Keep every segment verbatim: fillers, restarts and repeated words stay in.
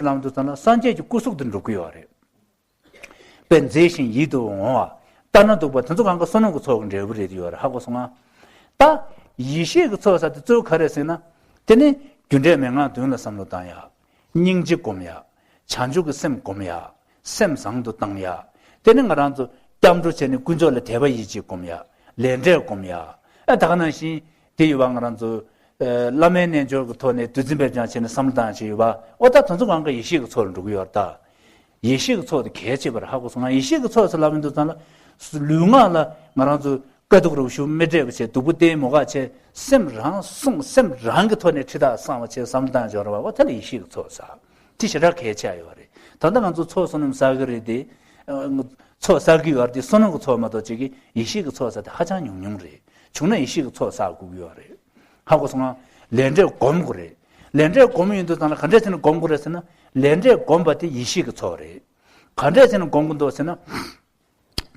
ལམ་དུ་ཙམ་ལ་སངས་རྒྱས་ཀྱི་སྐུ་གཟུགས་དུ་འགྲུབ་ཀྱི་ཡོད་རེད། དཔེ་མཛེས་ཤིང་ཡིད་དུ་འོང་བ། ལྟ་ན་སྡུག་པ་དེ་ཚོ་གང་ག་བསོད་ནམས་ཀྱི་ཚོགས་ཀྱི་འབྲས་བུ་རེད་ཡོད་རེད། ཧ་གོ་སོང་ང་། ད་ཡེ་ཤེས་ཀྱི་ཚོགས་ཟེར་དེ་གཙོ་བོ་ག་རེ་ཟེར་ན། དེ་ནི་རྒྱུ་འབྲས་མན་ངག་བདུན་ལ་བསམ་བློ་བཏང་ཡ། སྙིང་རྗེ་སྒོམ་ཡ། བྱང་ཆུབ་ཀྱི་སེམས་སྒོམ་ཡ། སེམས་བཟང་དུ་བཏང་ཡ། དེ་ནི་ང་རང་ཚོ་སྐྱབས་འགྲོ་བྱས་ནས་དཀོན་མཆོག་ལ་དད་པ་ཡིད་ཆེས་སྒོམ་ཡ། ལས་འབྲས་སྒོམ་ཡ། ཨ་ད་ག་ནང་བཞིན་དེ་ཡོད་པ་ང་རང་ཚོ་བླ་མའི་རྣལ་འབྱོར་གྱི་ཐོག་ནས་བདུད་རྩི་འབེབས་སྦྱང་བྱས་ནས་བསམ་བློ་བཏང་བྱས་ཡོད་པ། ཨོ་ད་དེ་ཚོ་གང་ག་ཡེ་ཤེས་ཀྱི་ཚོགས་ལ་འགྲོ་གི་ཡོད་རེད་ད། ཡེ་ཤེས་ཀྱི་ཚོགས་དེ་གལ་ཆེ་བར་ཧ་གོ་སོང་ང་། ཡེ་ཤེས་ཀྱི་ཚོགས་ཟེར་ལབ་ཡོང་དུས་ཙང་ལ། ལུས་ངག་ལ་ང་རང་ཚོ་དཀའ་སྡུག་རུ་ཞུ་མི་སྤྲད་པ་བྱས། སྡུག་པོ་བསྟེན་མོ་ག་བྱས། སེམས་རང་སྲུང་། སེམས་རང་གི་ཐོག་ནས་ཁྲི་ཐག་བསྲང་བ་བྱས་བསམ་བློ་བཏང་འབྱོར་བ། འོ་དེ་ལ་ཡེ་ཤེས་ཀྱི་ཚོགས་ཟེར། དེ་ཞེ་དྲག་གལ་ཆེ་ཡོད་རེད། ད་ལྟ་ང་ཚོ་ཚོགས་བསོད་ནམས་བསགས་ཀྱི་རེད་དེ། ཚོགས་བསགས་ཀྱི་ཡོད་རེད་དེ། བསོད་ནམས་ཀྱི་ཚོགས་མ་གཏོགས་ཅིག་གི་ཡེ་ཤེས་ཀྱི་ཚོགས་ཟེར་དེ་ཧ་ཅང་ཉུང་ཉུང་རེད། བྱུང་ན་ཡེ་ཤེས་ཀྱི་ཚོགས་བསགས་དགོས་ཀྱི་ཡོད་རེད། ཧ་གོ་སོང་ང་། ལས་འབྲས་སྒོམ་དགོས་རེད། ལས་འབྲས་སྒོམ་ཡོང་དུས་ཙང་ལ་ག་འདྲས་བྱས་ནས་སྒོམ་དགོས་རེད་ཟེར་ན། ལས་འབྲས་སྒོམ་པ་དེ་ཡེ་ཤེས་ཀྱི་ཚོགས་རེད། ག་འདྲས་བྱས་ནས་སྒོམ་དགོས་འདུག་ཟེར་ན།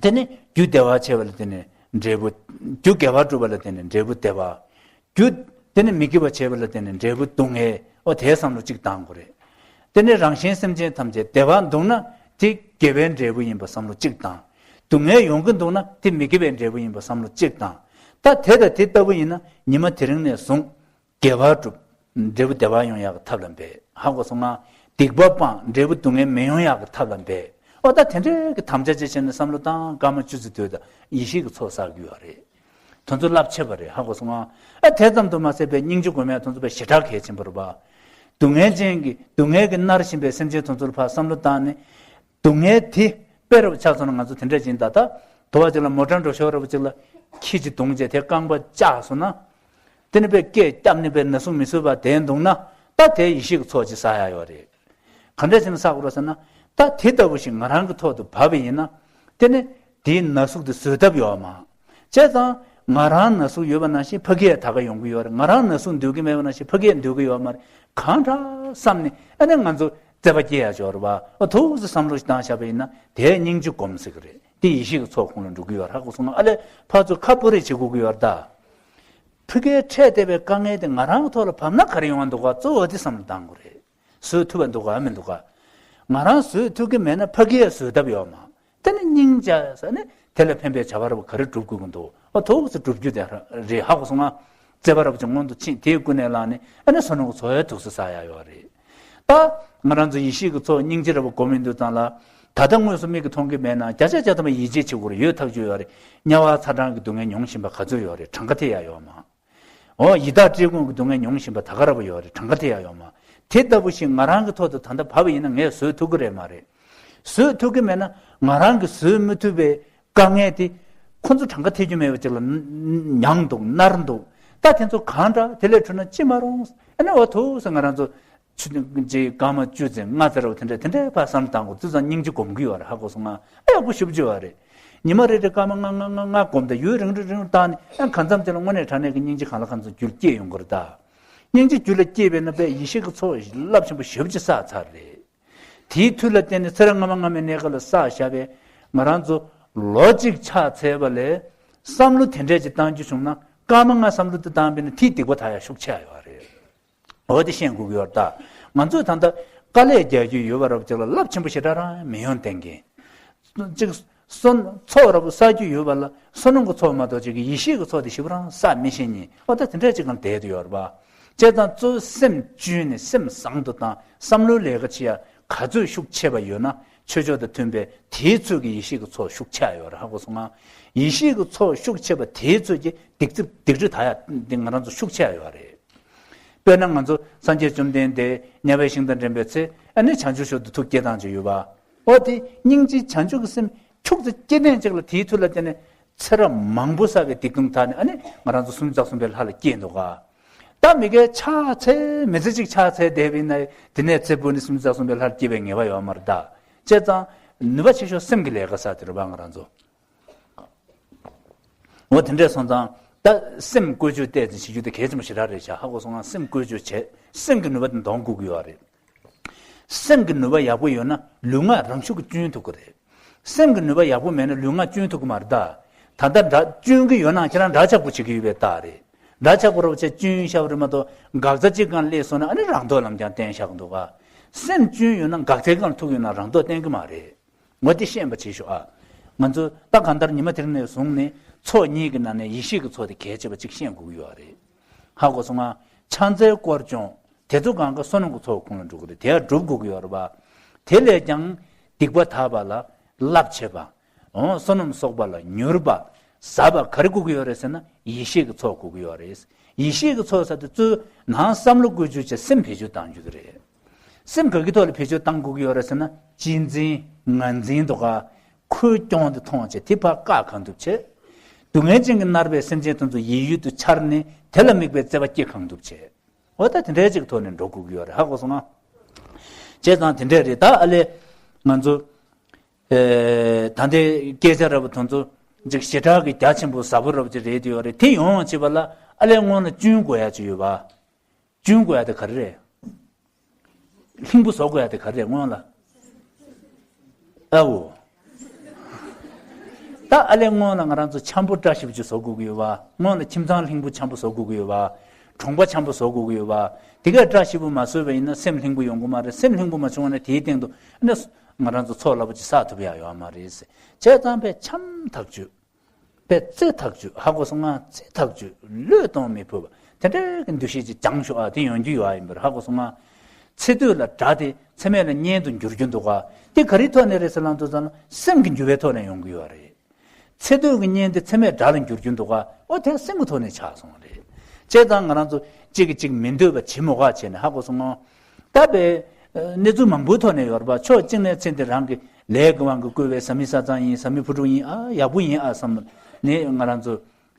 དེ་ནི་རྒྱུ་བདེ་བ་ཆེ་བ་ལ་བརྟེན་ནས་འབྲས་བུ། རྒྱུ་དགེ་བ་སྒྲུབ་པ་ལ་བརྟེན་ནས་འབྲས་བུ་བདེ་བ། རྒྱུ་དེ་ནི་མི་དགེ་བ་བྱེད་པ་ལ་བརྟེན་ནས་འབྲས་བུ་སྡུག་བསྔལ། འོ་དེའི་བསམ་བློ་གཅིག་བཏང་དགོས་རེད། དེ་ནི་རང་གཞན་སེམས་ཅན་ཐམས་ཅད་བདེ་བ་འདུག་ན་དེ་དགེ་བའི་འབྲས་བུ་ཡིན་པ་བསམ་བློ་གཅིག་བཏང་། སྡུག་བསྔལ་ཡོང་གི་འདུག་ན་དེ་མི་དགེ་བའི་འབྲས་བུ་ཡིན་པ་བསམ་བློ་གཅིག་བཏང་། ད་དེ་དང་དེ་ལྟ་བུ་ཡིན་ན་ཉི་མ་དེ་རིང་ནས་བཟུང་དགེ་བ་སྒྲུབ། འབྲས་བུ་བདེ་བ་ཡོང་ཡག་གི་ཐབས་ལ་འབད། ཧ་གོ་སོང་ང་། སྡིག་པ་སྤང་། འབྲས་བུ་སྡུག་བསྔལ་མི་ཡོང་ཡག་གི་ཐབས་ལ་འབད། འོ་ད་དེ་འདྲའི་གི་དམ་བཅའ་ཅིག་བྱས་ནས་བསམ་བློ་བཏང་། སྐར་མ་བཅུ་ཙམ་སྡོད་དང་ཡེ་ཤེས་ཀྱི་ཚོགས་བསགས་ཀྱི་ཡོད་རེད། དེ་ཚོ་རླབས་ཆེ་བ་རེད། ཧ་གོ་སོང་ང་། ཨ་དེ་ཙམ་དུ་མ་ཟད་པའི་སྙིང་རྗེ་སྒོམ་ཡ་དེ་ཚོ་དཔེ་ཞེ་དྲག་གལ་ཆེན་པོ་རེད་པ། སྡུག་བསྔལ་ཅན་གྱི་སྡུག་བསྔལ་གྱིས་མནར་བཞིན་པའི་སེམས་ཅན་དེ་ཚོར་ཕར་བསམ་བློ་བཏང་ནས། སྡུག་བསྔལ་དེ་དཔེ་རུ་ཆགས་སོང་ན་ང་ཚོ་དེ་འདྲ་ཅིག་ད་ལྟ་དུ་བ་ཅིག་ལ་མོ་ཊ་འགྲོ་ཞོར་ར་བ་ཅིག་ལ་ཁྱི་ཅིག་བརྡུངས་བྱས་དེ་རྐང་པ་བཅག་སོང་ན། དེ་ནི་དཔེ་སྐད་བརྒྱབ་ནས་དཔེ་ན་ཟུག་མི་བཟོད་པ་དེ་འདུག་ན། ད་དེ་ཡེ་ཤེས་ཀྱི་ཚོགས་ཅིག་བསགས་ཡ་ཡོད་རེད། ག་འདྲ་བྱས་ནས་བསགས་དགོས་རེད་ཟེར་ན། ད་དེ་ལྟ་བུ་ཞིག་ང་རང་གི་ཐོག་ཏུ་བབས་པ་ཡིན་ན། དེ་ནི་དེའི་ན་ཟུག་དེ་བཟོད་ཐབས་ཡོད་མ། བྱས་ཙང་ང་རང་ན་ཟུག་ཡོད་པ་ནང་བཞིན་ཕ་གིར་ད་ག་ཡོང་གི་ཡོད་རེད། ང་རང་ན་ཟུག་འདོད་ཀྱི་མེད་པ་ནང་བཞིན་ཕ་གིར་འདོད་ཀྱི་ཡོད་མ་རེད། གང་འདྲ་བསམ་ནས་ཨ་ནི་ང་ཚོ་རྩོད་པ་སྐྱེ་ཡ་ཅིག་ཡོད་རེད་པ། འོ་ཐུགས་སུ་བསམ་བློ་ཞིག་བཏང་བཞག་པ་ཡིན་ན་དེ་སྙིང་རྗེ་སྒོམ་ཟེར་གི་རེད། དེ་ཡེ་ཤེས་ཀྱི་ཚོགས་ཁོངས་ལ་འགྲོ་གི་ཡོད་རེད། ཧ་གོ་སོང་ང་། ཨ་ལས་ཕར་ཚུར་ཁ་སྤུ་རེ་བྱེད་དགོས་ཀྱི་ཡོད་རེད་ད། ཕ་གིར་འཕྲད་བསྡད་པའི་དཀའ་ངལ་དེ་ང་རང་གི་ཐོག་ལ་བབས་ན་ག་རེ་ཡོང་བ་འདུག་ག་གཙོ་བོ་དེ་བསམ་བློ་བཏང་དགོས་རེད། བཟོད་ཐུབ་པ་འདུག་ག་མི་འདུག་ག་ང་རང་བཟོད་ཐུབ་ཀྱི་མེད་ན་ཕ་གིར་བཟོད་ཐབས་ཡོད་མ། དེ་ནི་སྙིང་རྗེ་ཟེར་ནས་དེ་ལ་ཕན་པའི་བྱ་བ་ར་བ་ག་རེ་སྒྲུབ་དགོས་ཀྱི་འདུག་ཨ་ཐུགས་སུ་སྒྲུབ་རྒྱུ་དེ་རེད། ཧ་གོ་སོང་ང་། བརྩེ་བ་ར་བ་ཅིག་སྔོན་དུ་ཕྱིན། དེ་ཀུན་ནས་བསླངས་ནས་ཨ་ནི་བསོད་ནམས་ཀྱི་ཚོགས་ཡང་ཐུགས་སུ་བསགས་ཡ་ཡོད་རེད། ད་ང་རང་ཚོ་ཡེ་ཤེས་ཀྱི་ཚོགས་སྙིང་རྗེ་ར་བ་སྒོམ་ཡོང་དུས་ཙང་ལ། ད་ལྟ་དངོས་སུ་མིག་གིས་མཐོང་གི་མེད་ན་བརྒྱ་ཆ་བརྒྱ་ཐམ་པ་ཡིད་ཆེས་བྱེད་དགོས་རེད། ཡོད་ཐག་ཆོད་ཡོད་རེད། དམྱལ་བ་ཚ་གྲང་གི་སྡུག་བསྔལ་མྱོང་བཞིན་པ་ག་ཚོད་ཡོད་རེད། གྲངས་ཀ་ཐེབས་ཡ་ཡོད་མ། འོ་ཡི་དྭགས་བཀྲེས་སྐོམ་གྱི་སྡུག་བསྔལ་མྱོང་བཞིན་པ་ད་ག་ར་བ་ཡོད་རེད། གྲངས་ཀ་ཐེབས་ཡ་ཡོད་མ། དེ་ལྟ་བུ་ཞིག་ང་རང་གི་ཐོག་ཏུ་ད་ལྟ་བབས་པ་ཡིན་ན་ངས་བཟོད་ཐུབ་ཀྱི་རེད་མ་རེད། བཟོད་ཐུབ་ཀྱི་མེད་ན་ང་རང་གིས་བཟོད་མི་ཐུབ་པའི་དཀའ་ངལ་དེ་ཁོ་ཚོ་གྲངས་ཀ་ཐེབས་རྒྱུ་མེད་པ་ཅིག་ལ་མྱངས་འདུག་མནར་འདུག་ད་དེ་ཚོ་གང་འདྲ་དེ་ལས་འཕྲོ་ན་ཅི་མ་རུང་། ཨ་ནི་འོ་ཐུགས་སུ་ང་རང་ཚོ། ཆུ་ཚོད་སྐར་མ་བཅུ་ཙམ་ལྔ་ཙམ་རེ་བ་དེ་འདྲ་དེ་འདྲའི་བར་བསམ་བློ་བཏང་དགོས། དུས་ཙམ་སྙིང་རྗེ་སྒོམ་གྱི་ཡོད་རེད། ཧ་གོ་སོང་ང་། ཨ་ཡག་པོ་ཞེ་པོ་ཅིག་ཡོད་རེད། ཉི་མ་རེ་རེ་སྐར་མ་ལྔ་ལྔ་ལྔ་ལྔ་སྒོམ་དང་ཡུན་རིང་རིང་རིང་བཏང་ནས་ཨ་གང་འཚམ་ཅིག་ལ་དངོས་གནས་དྲང་གནས་ཀྱི་སྙིང་རྗེ་གང་ལ་གང་འཚམ་རྒྱུད་སྐྱེས་ཡོང་གི་རེད་ད། སྙིང་རྗེ་རྒྱུད་ལ་སྐྱེས་པས་ན་དཔེ་ཡེ་ཤེས་ཀྱི་ཚོགས་རླབས་ཆེན་པོ་ཞེ་པོ་ཅིག་བསགས་ཚར་རེད། དེའི་མཐུ་ལ་བརྟེན་ནས་ཚེ་རབས་སྔ་མ་སྔ་མའི་གནས་སྐབས་ལ་བསགས་བཞག་པའི་ང་རང་ཚོ་ལོ་གཅིག་ཕྱག་འཚལ་བ་ལས་བསམ་བློ་དེ་འདྲས་ཅིག་བཏང་རྒྱུ་བྱུང་ན་སྐར་མ་ལྔ་བསམ་བློ་དེ་བཏང་པས་ན་དེའི་སྡིག་པ་དག་ཡ་ཤུགས་ཆེ་ཡོད་རེད། འོ་དེ་ཤེས་དགོས་ཀྱི་ཡོད་རེད་ད། ང་ཚོས་ད་ལྟ་དཀའ་ལས་རྒྱག་རྒྱུ་ཡོད་པ་རབ་ཅིག་ལ་རླབས་ཆེན་པོ་ཞེ་དྲག་རང་མི་ཡོང་བསྟན་གྱིན། གཅིག་སོན་ཚོགས་རབ་བསགས་རྒྱུ་ཡོད་པ་ལ་བསོད་ནམས་ཀྱི་ཚོགས་མ་གཏོགས་ཅིག་གི་ཡེ་ཤེས་ཀྱི་ཚོགས་དེ་ཞིབ་རང་བསགས་མི་ཤེས་ཉིན་འོ་ད་དེ་འདྲ་ཅིག་གང་བསྡད་དུ་ཡོད་རེད་པ། བྱས་ཙང་གཙོ་བོ་སེམས་བཅུན་ནས་སེམས་བཟང་དུ་བཏང་བསམ་བློའི་ལས་ཀ་བྱེད་ཡ་ག་ཚོད་ཤུགས་ཆེ་བ་ཡོད་ན་ཆོས་ཕྱོགས་དང་མཐུན་པའི་དེའི་ཚོད་ཀྱི་ཡེ་ཤེས་ཀྱི་ཚོགས་ཤུགས་ཆེ་ཡ་ཡོད་རེད། ཧ་གོ་སོང་ང་། ཡེ་ཤེས་ཀྱི་ཚོགས་ཤུགས་ཆེ་བ་དེའི་ཚོད་ཀྱི་སྡིག་སྒྲིབ་སྡིག་སྒྲིབ་དག་ཡ་འདི་ང་རང་ཚོ་ཤུགས་ཆེ་ཡ་ཡོད་རེད། དཔེར་ན་ང་ཚོ་སངས་རྒྱས་བཅོམ་ལྡན་འདས་དམྱལ་བའི་ཤིང་རྟ་འདྲེན་པའི་ཚེ་ཨ་ནི་བྱང་ཆུབ་མཆོག་ཏུ་ཐུགས་བསྐྱེད་སྟངས་ཅིག་ཡོད་པ། འོ་དེ་སྙིང་རྗེ་བྱང་ཆུབ་ཀྱི་སེམས་ཁྱུག་ཙམ་སྐྱེ་ཐེངས་གཅིག་ལ་དེའི་མཐུ་ལ་བརྟེན་ནས་ཚེ་རབས་མང་པོ་བསགས་པའི་སྡིག་ལྟུང་དག་ནས་ཨ་ནི་ང་རང་ཚོ་སུམ་ཅུ་རྩ་གསུམ་པའི་ལྷ་ལ་སྐྱེས་འདུག་ག་ད་མི་དགེ་ཕྱག་འཚལ་མི་ཚེ་གཅིག་ཕྱག་འཚལ་བསྡད་པ་ཡིན་ན་དེ་ནས་ཚེ་འཕོས་ནས་སུམ་ཅུ་རྩ་གསུམ་པའི་ལྷར་སྐྱེ་བའི་ངེས་པ་ཡོད་མ་རེད་ད། བྱས་ཙང་ནུས་པ་ཆེ་ཤོས་སེམས་ཀྱི་ལས་ཀ་བསགས་དེ་རེད་པ་ང་རང་ཚོ། འོ་དེ་འདྲས་སོང་ཙང་ད་སེམས་བཀོལ་སྤྱོད་ཏོག་ཙམ་བྱེད་རྒྱུ་དེ་གལ་ཆེན་པོ་ཞེ་དྲག་རེད་ཤག་ཧ་གོ་སོང་ང་། སེམས་བཀོལ་སྤྱོད་བྱེད། སེམས་ཀྱི་ནུས་པ་དེ་འདོན་དགོས་ཀྱི་ཡོད་རེད། སེམས་ཀྱི་ནུས་པ་ཡག་པོ་ཡོད་ན་ལུས་ངག་རང་ཤུགས་ཀྱིས་བཅུན་ཐུབ་ཀྱི་རེད། སེམས་ཀྱི་ནུས་པ་ཡག་པོ་མེད་ན་ལུས་ངག་བཅུན་ཐུབ་ཀྱི་མ་རེད་ད། ད་ལྟ་འདྲ་བཅུན་གྱི་ཡོད་ན་ཁྱེད་རང་འདྲ་ཆགས་པོ་བྱེད་ཀྱི་ཡོད་པའི་རྟགས་རེད། འདྲ་ཆགས་པོ་རོབ་ཆེ་བཅུན་ཤག་རེད་མ་གཏོགས་འགག་རྩ་གཅིག་སྒང་སླེབས་སོང་ན་ཨ་ནི་རང་མདོག་ལམ་རྐྱང་བསྟན་བཞག་གི་འདུག་ག་སེམས་སྐྱོན་ཡོད་ན་འགག་རྩའི་སྒང་ལ་ཐུག་ཡོད་ན་རང་མདོག་བསྟན་གྱི་མ་རེད། ངོ་དེ་ཤེས་པ་བྱེད་ཤོག་ཨ། ང་ཚོ་ད་གང་ལྟར་ཉི་མ་དེ་རིང་ནས་བཟུང་ནས་ཚོགས་གཉིས་ཀྱི་ནང་ནས་ཡེ་ཤེས་ཀྱི་ཚོགས་དེ་གལ་ཆེ་བ་གཅིག་ཤེས་དགོས་ཀྱི་ཡོད་རེད། ཧ་གོ་སོང་ང་། ཕྱག་འཚལ་སྐོར་སྦྱོང་དེ་ཚོ་གང་ག་བསོད་ནམས་ཀྱི་ཚོགས་ཁོངས་ལ་འགྲོ་གི་རེད། དེ་ཡང་སྒྲུབ་དགོས་ཀྱི་ཡོད་རེད་པ། དེ་ལས་ཀྱང་སྡིག་པ་དག་པ་ལ་རླབས་ཆེ་བ། འོ་བསོད་ནམས་གསོག་པ་ལ་མྱུར་བ། ཟབ་པ་ག་རེ་དགོས་ཀྱི་ཡོད་རེད་ཟེར་ན་ཡེ་ཤེས་ཀྱི་ཚོགས་དགོས་ཀྱི་ཡོད་རེད། ཡེ་ཤེས་ཀྱི་ཚོགས་ཟེར་དུས་གཙོས་ནང་བསམ་བློ་བཀོལ་རྒྱུ་བྱས་སེམས་བེད་སྤྱོད་གཏང་རྒྱུ་དེ་རེད། སེམས་ག་གི་ཐོག་ལ་བེད་སྤྱོད་གཏང་དགོས་ཀྱི་ཡོད་རེད་ཟེར་ན་གཅེས་འཛིན་ངར་འཛིན་དོ་ག་ཁོའི་སྐྱོན་དེ་མཐོང་བྱས་དེ་ཕར་བཀག་གང་ཐུབ་བྱས། སྡུག་བསྔལ་ཅན་གྱིས་མནར་བའི་སེམས་ཅན་དེ་ཚོ་ཡིད་ཡུལ་དུ་འཆར་ནས་དེ་ལ་དམིགས་པའི་བརྩེ་བ་སྐྱེ་གང་ཐུབ་བྱས། འོ་ད་དེ་འདྲའི་ཅིག་ཐོག་ནས་འགྲོ་དགོས་ཀྱི་ཡོད་རེད། ཧ་གོ་སོང་ང་། བྱས་ཙང་དེ་འདྲས་རེད། ད་ཨ་ལས་ང་ཚོ། ཨེ། ད་ལྟའི་སྐད་ཆ་ར་བ་དེ་ཚོ་ཅིག་ཞེ་དྲག་གི་རྒྱ་ཆེན་པོ་ཟབ་པོ་ར་བ་ཅིག་རེད་དེ་ཡོད་རེད། དེ་ཡོང་བ་བྱེད་པ་ལ་ཨ་ལས་སྔོན་ལ་སྐྱོན་དགོས་ཡ་ཅིག་ཡོད་པ། སྐྱོན་དགོས་ཡ་དེ་ག་རེ་རེད། ལྷིང་པོ་བཟོ་དགོས་ཡ་དེ་ག་རེ་རེད་སྔོན་ལ། ཨ་འོ། ད་ཨ་ལས་སྔོན་ལ་ང་རང་ཚོ་འཆམ་པོ་བཀྲ་ཤིས་པོ་ཅིག་བཟོ་དགོས་ཀྱི་ཡོད་པ། སྔོན་ལ་ཁྱིམ་ཚང་ལྷིང་པོ་འཆམ་པོ་བཟོ་དགོས་ཀྱི་ཡོད་པ། གྲོང་པ་འཆམ་པོ་བཟོ་དགོས་ཀྱི་ཡོད་པ། དེ་གས་བཀྲ་ཤིས་པོ་མ་བཟོས་པ་ཡིན་ན་སེམས་ལྷིང་པོ་ཡོང་གི་མ་རེད། སེམས་ལྷིང་པོ་མ་བྱུང་བ་ན་དེའི་སྟེང་དུ་ཨ་ནི་ང་རང་ཚོ་ཚོགས་རླབས་པོ་ཅིག་བསགས་ཐུབ་ཡ་ཡོད་མ་རེད། བྱས་ཙང་པས་འཆམ་ཐག་ཆོད། པས་བརྩེ་ཐག་ཆོད། ཧ་གོ་སོང་ང་། བརྩེ་ཐག་ཆོད། བློས་གཏོང་མི་ཕོད་པ་དེ་འདྲའི་གི་འདུ་ཤེས་ཅིག་སྦྱང་ཤོག་ཨ། དེ་ཡོང་རྒྱུ་ཡོད་ཨ་ཡིན་པར་ཧ་གོ་སོང་ང་། ཚེ་སྟོད་ལ་དགྲ་དེ་ཚེ་སྨད་ལ་གཉེན་དུ་འགྱུར་རྒྱུ་འདུག་ག་དེ་ག་རེའི་ཐོག་ནས་རེད་ཟེར་ལབ་དུས་ཙམ་ལ་སེམས་ཀྱི་འགྱུར་བའི་ཐོག་ནས་ཡོང་གི་ཡོད་རེད། ཚེ་སྟོད་ཀྱི་གཉེན་དེ་ཚེ་སྨད་དགྲ་ལ་འགྱུར་རྒྱུ་འདུག་ག་འོ་དེ་སེམས་ཀྱི་ཐོག་ནས་ཆགས་སོང་བ་རེད། བྱས་ཙང་ང་རང་ཚོ་གཅིག་གིས་གཅིག་མི་འདོད་པ་བྱེད་མོ་ག་བྱས་ནས་ཧ་གོ་སོང་ངོ་། ད་པའི་གནས་ཚུལ་མང་པོའི་ཐོག་ནས་ཡོད་རེད་པ། ཕྱོགས་གཅིག་ནས་ཚེ་འདི་རང་གི་ལས་ཀྱི་དབང་གིས་བསྐོས་པའི་བཟའ་མི་བཟའ་ཚང་ཡིན། བཟའ་མི་བུ་ཕྲུག་ཡིན་ཨ། ཡག་པོ་ཡིན་ཨ་བསམ་ནས་ང་རང་ཚོ་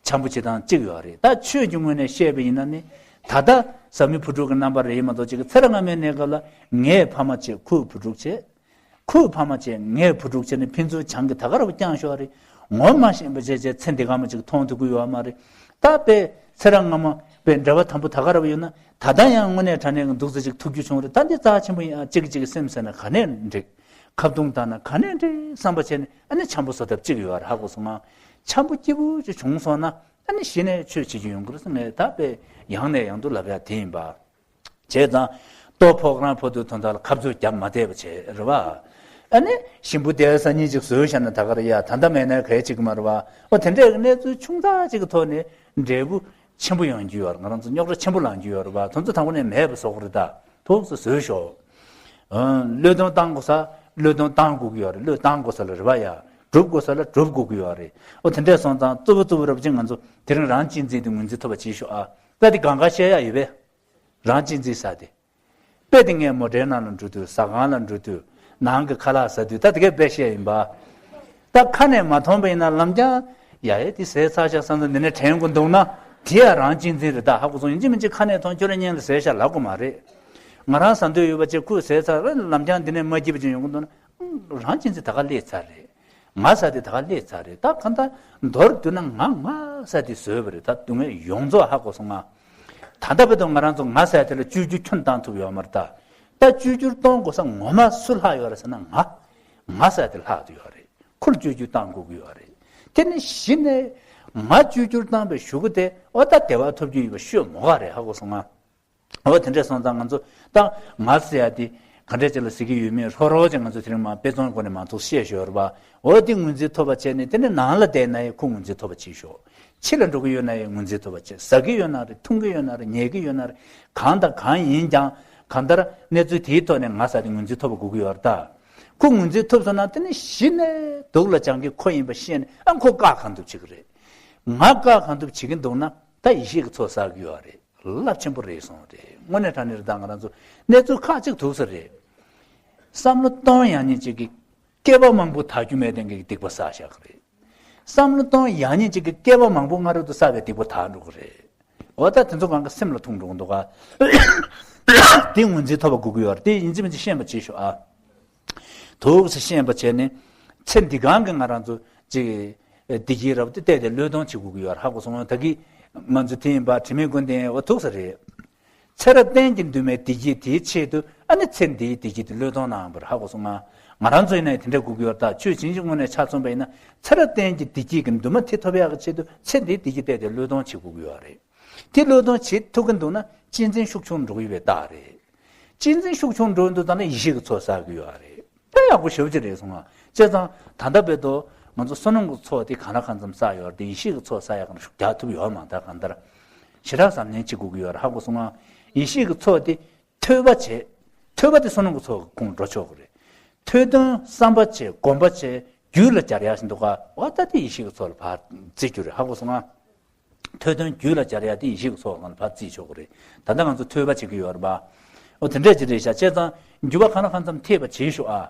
འཆམ་པོ་བྱེད་སྟངས་གཅིག་ཡོད་རེད། ད་ཆོས་ཀྱི་ངོས་ནས་བཤད་པ་ཡིན་ན་ནི་ད་ལྟ་བཟའ་མི་བུ་ཕྲུག་གི་རྣམ་པ་རེད་མ་གཏོགས་ཅིག་གི་ཚེ་རབས་སྔ་མའི་གནས་སྐབས་ལ་ངའི་ཕ་མ་བྱས་ཁོའི་བུ་ཕྲུག་བྱས། ཁོའི་ཕ་མ་བྱས་ངའི་བུ་ཕྲུག་བྱས་ནས་ཕན་ཚུན་བྱང་གི་ད་ག་ར་བ་བསྐྱངས་ཤོག་རེད། ངོ་མ་ཤེས་པ་བྱས་བྱས་ཚེ་འདི་ག་མ་ཅིག་མཐོང་ཐུབ་ཀྱི་ཡོད་མ་རེད། ད་དཔེ་ཚེ་རབས་སྔ་མ་དཔེ་འབྲེལ་བ་དམ་པོ་ད་ག་ར་བ་ཡོད་ན་ད་ལྟ་ཡང་དངོས་གནས་དྲང་གནས་ཀྱི་འདུག་ཚེ་ཅིག་ཐུག་རྒྱུ་བྱུང་རེད། ད་འདི་རྩ་ཆེན་པོ་ཡིན་ཨ། གཅིག་གིས་གཅིག་གི་སེམས་ཟེར་ན་ག་ནས་འགྲིག་ཁ་རྡུང་བཏང་ན་ག་ནས་འགྲིག་བསམ་པ་བྱས་ནས་ཨ་ནི་འཆམ་པོ་བཟོ་ཐབས་གཅིག་ཡོད་རེད། ཧ་གོ་སོང་ང་། འཆམ་པོ་སྐྱིད་པོ་ཅིག་བྱུང་སོང་ན་ཨ་ནི་གཞི་ནས་ཆོས་བྱེད་རྒྱུ་ཡོང་གི་རེད་ཟེར་ངས་ད་དཔེ་ཡང་ནས་ཡང་དུ་ལབ་ཡ་དེ་ཡིན་པ། བྱས་ཙང་ལྟོ་ཕོག་རང་ཕོག་དུས་དོན་དག་ལ་ཁ་རྩོད་རྒྱབ་མ་བསྡད་པ་བྱས་རེད་བ། ཨ་ནི་ཞིམ་པོ་དེ་སང་ཉིན་ཅིག་བཟོས་བཞག་ན་ད་ག་རེ་ཡ། ད་ལྟ་མེད་ན་གལ་ཆེ་གི་མ་རེད་བ། ཨོ་དེ་འདྲའི་གནས་ཚུལ་ཆུང་ཙག་ཅིག་གི་ཐོག་ནས་འབྲས་བུ་ཆེན་པོ་ཡོང་རྒྱུ་ཡོད་རེད། ང་རང་ཚོ་རྙོག་དྲ་ཆེན་པོ་ལངས་རྒྱུ་ཡོད་རེད་བ། དེ་ཚོ་དང་པོ་ནས་མེད་པ་བཟོ་དགོས་རེད། ད་ཐུགས་སུ་བཟོས་ཤོག་བློས་གཏོང་བཏང་དགོས་ས་བློས་གཏོང་བཏང་དགོས་ཀྱི་ཡོད་རེད། བློས་བཏང་དགོས་ས་ལ་རེད་བ་ཡ། སྒྲུབ་དགོས་ས་ལ་སྒྲུབ་དགོས་ཀྱི་ཡོད་རེད། ཨོ་དེ་འདྲས་སོང་ཙང་གཙོ་བོ་གཙོ་བོ་རབ་ཅིག་ང་ཚོ་དེ་རིང་རང་གཅེས་འཛིན་དེ་ངོས་འཛིན་ཐུབ་པ་བྱེད་ཤོག་ཨ། ད་དེ་གང་ག་བཤད་ཡ་ཡོད་པས། རང་གཅེས་འཛིན་ཟེར་དེ། དཔེ་དེ་ངས་མོ་ཊའི་ནང་ལ་འགྲོ་དུས་ཟ་ཁང་ལ་འགྲོ་དུས་ནང་གི་ཁ་ལག་ཟ་དུས་ད་དེ་གས་དཔེ་བཤད་ཡིན་པ། ད་ཁ་ནས་མ་མཐོང་པ་ཡིན་ན་ལམ་རྐྱང་ཡ་ཡེ་དེ་ཟས་ཚར་ཤག་བསམ་ཚེ་འདི་ནས་དྲན་དགོས་འདུག་ན་དེ་ཡང་རང་གཅེས་འཛིན་རེད། ད་ཧ་གོ་སོང་། ཡིན་གཅིག་མིན་གཅིག་ཁ་ནས་མཐོང་ཁྱོད་རང་སྙིང་ལ་ཟས་ཤག་ལབ་དགོས་མ་རེད། ང་རང་ཟ་འདོད་ཡོད་པ་བྱས་ཁོས་ཟས་ཚར་ལམ་རྐྱང་འདི་ནས་མ་སྐྱིད་པ་ཅིག་ཡོང་གི་འདུག་ན་རང་གཅེས་འཛིན་ད་ག་སླེབས་ཚར་རེད། ང་ཟ་དེ་ད་ག་སླེབས་ཚར་རེད། ད་གང་ལྟར་མདོར་བསྡུས་ན་ང་ང་ཟ་དེ་བཟོས་པ་རེད། ད་སྡུག་བསྔལ་ཡོངས་རྫོགས་ཧ་གོ་སོང་ང་། ད་ལྟ་བར་དུ་ང་རང་ཚོ་ང་ཟ་དེ་ལ་བཅོས་བསྒྱུར་ཁྱོན་བཏང་ཐུབ་ཡོད་མ་རེད། ད་ད་བཅོས་བསྒྱུར་གཏོང་དགོས་ས་ངོ་མ་སུ་ལྷག་ཡོད་རེད་ཟེར་ན་ང་། ང་ཟ་དེ་ལྷག་ཏུ་ཡོད་རེད། ཁོ་ལ་བཅོས་བསྒྱུར་བཏང་དགོས་ཀྱི་ཡོད་རེད། དེ་ནི་གཞི་ནས་ང་བཅོས་བསྒྱུར་བཏང་བའི་གཞུག་གུ་དེ་ཨོ་ད་བདེ་བ་ཐོབ་རྒྱུ་ཡིན་པ་ཤོད་མོ་ག་རེད། ཧ་གོ་སོང་ང་། འོ་དེ་འདྲས་སོང་ཙང་ང་ཚོ་ད་ང་ཟེར་ཡ་དེ་ག་འདྲས་ཅིག་ལ་ཟེར་གྱི་ཡོད་མེད་ལྷོ་རོ་ཅིག་ང་ཚོ་དེ་རིང་མ་དཔེ་མཚོན་སྒོ་ནས་མ་ཐུག་བཤད་ཞོར་བ། འོ་དེ་ངོས་འཛིན་ཐུབ་པ་བྱས་ནས་དེ་ནས་ནང་ལ་བསྡད་ན་ཡང་ཁོ་ངོས་འཛིན་ཐུབ་པ་བྱེད་ཤོག་ཕྱི་ལ་འགྲོ་གི་ཡོད་ན་ཡང་ངོས་འཛིན་ཐུབ་པ་བྱེད། ཟ་གི་ཡོད་ན་རེད། འཐུང་གི་ཡོད་ན་རེད། ཉལ་གི་ཡོད་ན་རེད། གང་དང་གང་ཡིན་ཀྱང་གང་ལྟར་གནས་ཚུལ་དེའི་ཐོག་ནས་ང་ཟ་དེ་ངོས་འཛིན་ཐུབ་པ་དགོས་ཀྱི་ཡོད་རེད་ད། ཁོ་ངོས་འཛིན་ཐུབ་སོང་ན་དེ་ནས་གཞི་ནས་སྡུག་ལ་སྦྱང་གི་ཁོ་ཡིན་པ་ཤེས་ནས་ཨ་ཁོ་བཀག་གང་ཐུབ་བྱེད་ཀྱི་རེད། ང་བཀག་གང་ཐུབ་བྱེད་ཀྱི་འདུག་ན་ད་ཡེ་ཤེས་ཀྱི་ཚོགས་བསགས་ཀྱི་ཡོད་རེད། རླབས་ཆེན་པོ་རེད་སོང་རེད། དངོས་གནས་དྲང་གནས་རེད། ད་ང་རང་ཚོ་གནས་ཚུལ་ཁག་ཅིག་ཐུག་ས་རེད། བསམ་བློ་གཏོང་ཡག་ཉིད་ཅིག་གིས་སྐྱེ་བ་མང་པོ་དག་རྒྱུ་མེད་མཁན་གྱི་སྡིག་པ་བསགས་བཞག་གི་རེད། བསམ་བློ་གཏོང་ཡག་ཉིད་ཅིག་གིས་སྐྱེ་བ་མང་པོ་སྔ་རོལ་དུ་བསགས་པའི་སྡིག་པ་དག་འགྲོ་གི་རེད། འོ་ད་དེ་ཚོ་གང་ག་སེམས་ལ་ཐུག་འགྲོ་གི་འདུག་ག་དེ་ངོས་འཛིན་ཐུབ་པ་དགོས་ཀྱི་ཡོད་རེད། དེ་ཡིན་གཅིག་མིན་གཅིག་ཤེས་པ་བྱེད་ཤོག་ཨ། ཐུགས་སུ་ཤེས་པ་བྱས་ནས་ཚེ་འདི་གང་གི་ང་རང་ཚོ་ཅིག་བདེ་སྐྱིད་རབ་ཏུ་བལྟས་ཏེ་བློས་གཏོང་བྱེད་དགོས་ཀྱི་ཡོད་རེད། ཧ་གོ་སོང་ངམ། ད་གི་ང་ཚོ་དེ་ཡིན་པ་དྲི་མེད་ཀུན་ལྡན་འོ་ཐུགས་སུ་རེད། ཚེ་རབས་གཏན་གྱི་འདུན་མའི་བདེ་སྐྱིད་དེའི་ཆེད་དུ་ཨ་ནི་ཚེ་འདིའི་བདེ་སྐྱིད་དེ་བློས་གཏོང་གནང་བར་ཧ་གོ་སོང་ང་། ང་རང་ཚོ་ཡིན་ན་དེ་འདྲ་དགོས་ཀྱི་ཡོད་རེད། ད་ཆོས་བྱེད་ཀྱི་ངོས་ནས་ཆ་མཚོན་པ་ཡིན་ན་ཚེ་རབས་གཏན་གྱི་བདེ་སྐྱིད་ཀྱི་འདུན་མ་དེ་ཐོབ་ཡག་གི་ཆེད་དུ་ཚེ་འདིའི་བདེ་སྐྱིད་བལྟས་ཏེ་བློས་གཏོང་བྱེད་དགོས་ཀྱི་ཡོད་རེད། དེ་བློས་གཏོང་བྱེད་ཐུབ་ཀྱི་འདུག་ན་གཅེས་འཛིན་ཤུགས་ཆུང་འགྲོ་གི་ཡོད་པའི་རྟགས་རེད། གཅེས་འཛིན་ཤུགས་ཆུང་འགྲོ་འདུག་ད་ནི་ཡེ་ཤེས་ཀྱི་ཚོགས་བསགས་ཀྱི་ཡོད་རེད། དཔེ་ཡག་པོ་ཞེ་པོ་ཅིག་རེད་གསུངས་ང་། བྱས་ཙང་ད་ལྟ་བར་དུ་ང་ཚོ་བསོད་ནམས་ཀྱི་ཚོགས་དེ་གང་ལ་གང་འཚམ་བསགས་ཡོད་རེད་དེ། ཡེ་ཤེས་ཀྱི་ཚོགས་བསགས་ཡག་གང་ཤུགས་རྒྱག་ཐུབ་ཡོད་མ། ད་གང་ལྟར་ཞེ་དྲག་བསམ་ལྷན་བྱེད་དགོས་ཀྱི་ཡོད་རེད། ཧ་གོ་སོང་ང་། ཡེ་ཤེས་ཀྱི་ཚོགས་དེ་ཐོས་པ་བྱེད། ཐོས་པ་དེ་བསོད་ནམས་ཀྱི་ཚོགས་ཀྱི་ཁོངས་འགྲོ་ཆོག་གི་རེད། ཐོས་དོན་བསམ་པ་བྱེད། སྒོམ་པ་བྱེད། རྒྱུད་ལ་སྦྱར་ཡག་བཞིན་དུ་ག་འོ་ད་དེ་ཡེ་ཤེས་ཀྱི་ཚོགས་ལ་ཕར་བརྩི་རྒྱུ་རེད། ཧ་གོ་སོང་ང་། ཐོས་དོན་རྒྱུད་ལ་སྦྱར་ཡག་དེ་ཡེ་ཤེས་ཀྱི་ཚོགས་སྒང་ལ་ཕར་བརྩིས་ཆོག་གི་རེད། ད་ལྟ་ང་ཚོ་ཐོས་པ་བྱེད་ཀྱི་ཡོད་རེད་པ། འོ་དེ་འདྲས་ཅིག་རེད་ཤག། བྱས་ཙང་འགྱུར་བ་གང་ལ་གང་འཚམ་ཐེབས་པ་བྱེད་ཤོག་ཨ།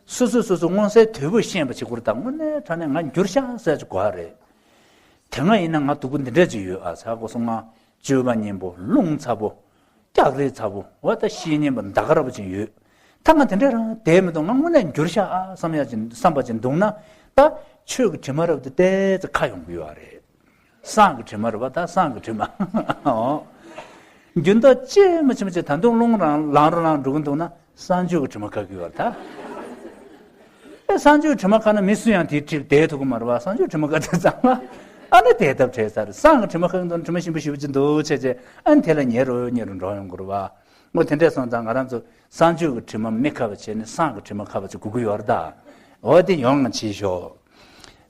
སོ་སོས་སོ་སོ་མངོན་གསལ་དོད་པོས་ཤེས་པ་བྱེད་དགོས་རེད། ད་དངོས་གནས་དྲང་གནས་ང་འགྱུར་ཤག་ཟེར་ཅིག་དགོས་རེད། དེ་སྔ་ཡིན་ན་ང་སྡུག་པོ་འདི་འདྲས་ཅིག་ཡོད་ཨ་ཟེར་གོ་སོང་ང་། སྤྱོད་པ་གཉེན་པོ། རླུང་ཚ་པོ། སྐྱག་རིལ་ཚ་པོ། འོ་ད་བཤེས་གཉེན་པ་འདའ་ཁ་ར་པོ་ཅིག་ཡོད། ད་ང་དེ་འདྲས་རང་བསྡད་མི་འདུག། ང་དངོས་གནས་འགྱུར་ཤག་ཨ་བསམ་ཡག་ཅིག་བསམ་པ་ཅིག་འདུག་ན། ད་ཆོས་ཀྱི་དྲི་མ་ར་པོ་དེ་ཏོག་ཙམ་ཁ་ཡོང་གི་ཡོད་རེད། བསང་གི་དྲི་མ་རེད་པ། ད་བསང་གི་དྲི་མ། འོ། འགྱུར་ལྡོག་ཅི་མ་ཕྱིན་པ་བྱས། ད་དུང་རླུང་རང་ལངས་རང་ལངས་འགྲོ་གི་འདུག་ན་བསང་མཆོད་ཀྱི་དྲི་མ་ཁ་གི་ཡོད་རེད་ད། ཨེ་བསང་མཆོད་དྲི་མ་ཁ་ན་མི་སུ་ཡང་དེའི་འཁྲིས་བསྡད་ཐུབ་ཀྱི་མ་རེད་པ། བསང་མཆོད་དྲི་མ་ཁ་དེ་ཚང་མ་ཨ་ནི་བསྡད་ཐབས་བྲལ་ས་རེད། བསང་གི་དྲི་མ་ཁ་གི་འདུག་ན་དྲི་མ་ཞིམ་པོ་ཞེ་པོ་ཅིག་འདུག་བྱས་བྱས་ཨ་ནི་དེ་ལ་ཉེ་རུ་ཉེ་རུ་འགྲོ་ཡོང་གི་རེད་པ། འོ་དེ་འདྲས་སོང་ཙང་ང་རང་ཚོ་བསང་མཆོད་ཀྱི་དྲི་མ་མི་ཁ་བ་བྱས་ནས་བསང་གི་དྲི་མ་ཁ་བ་ཅིག་དགོས་ཀྱི་ཡོད་རེད་ད། འོ་དེ་ཡོང་ང་བྱེད་ཤོག།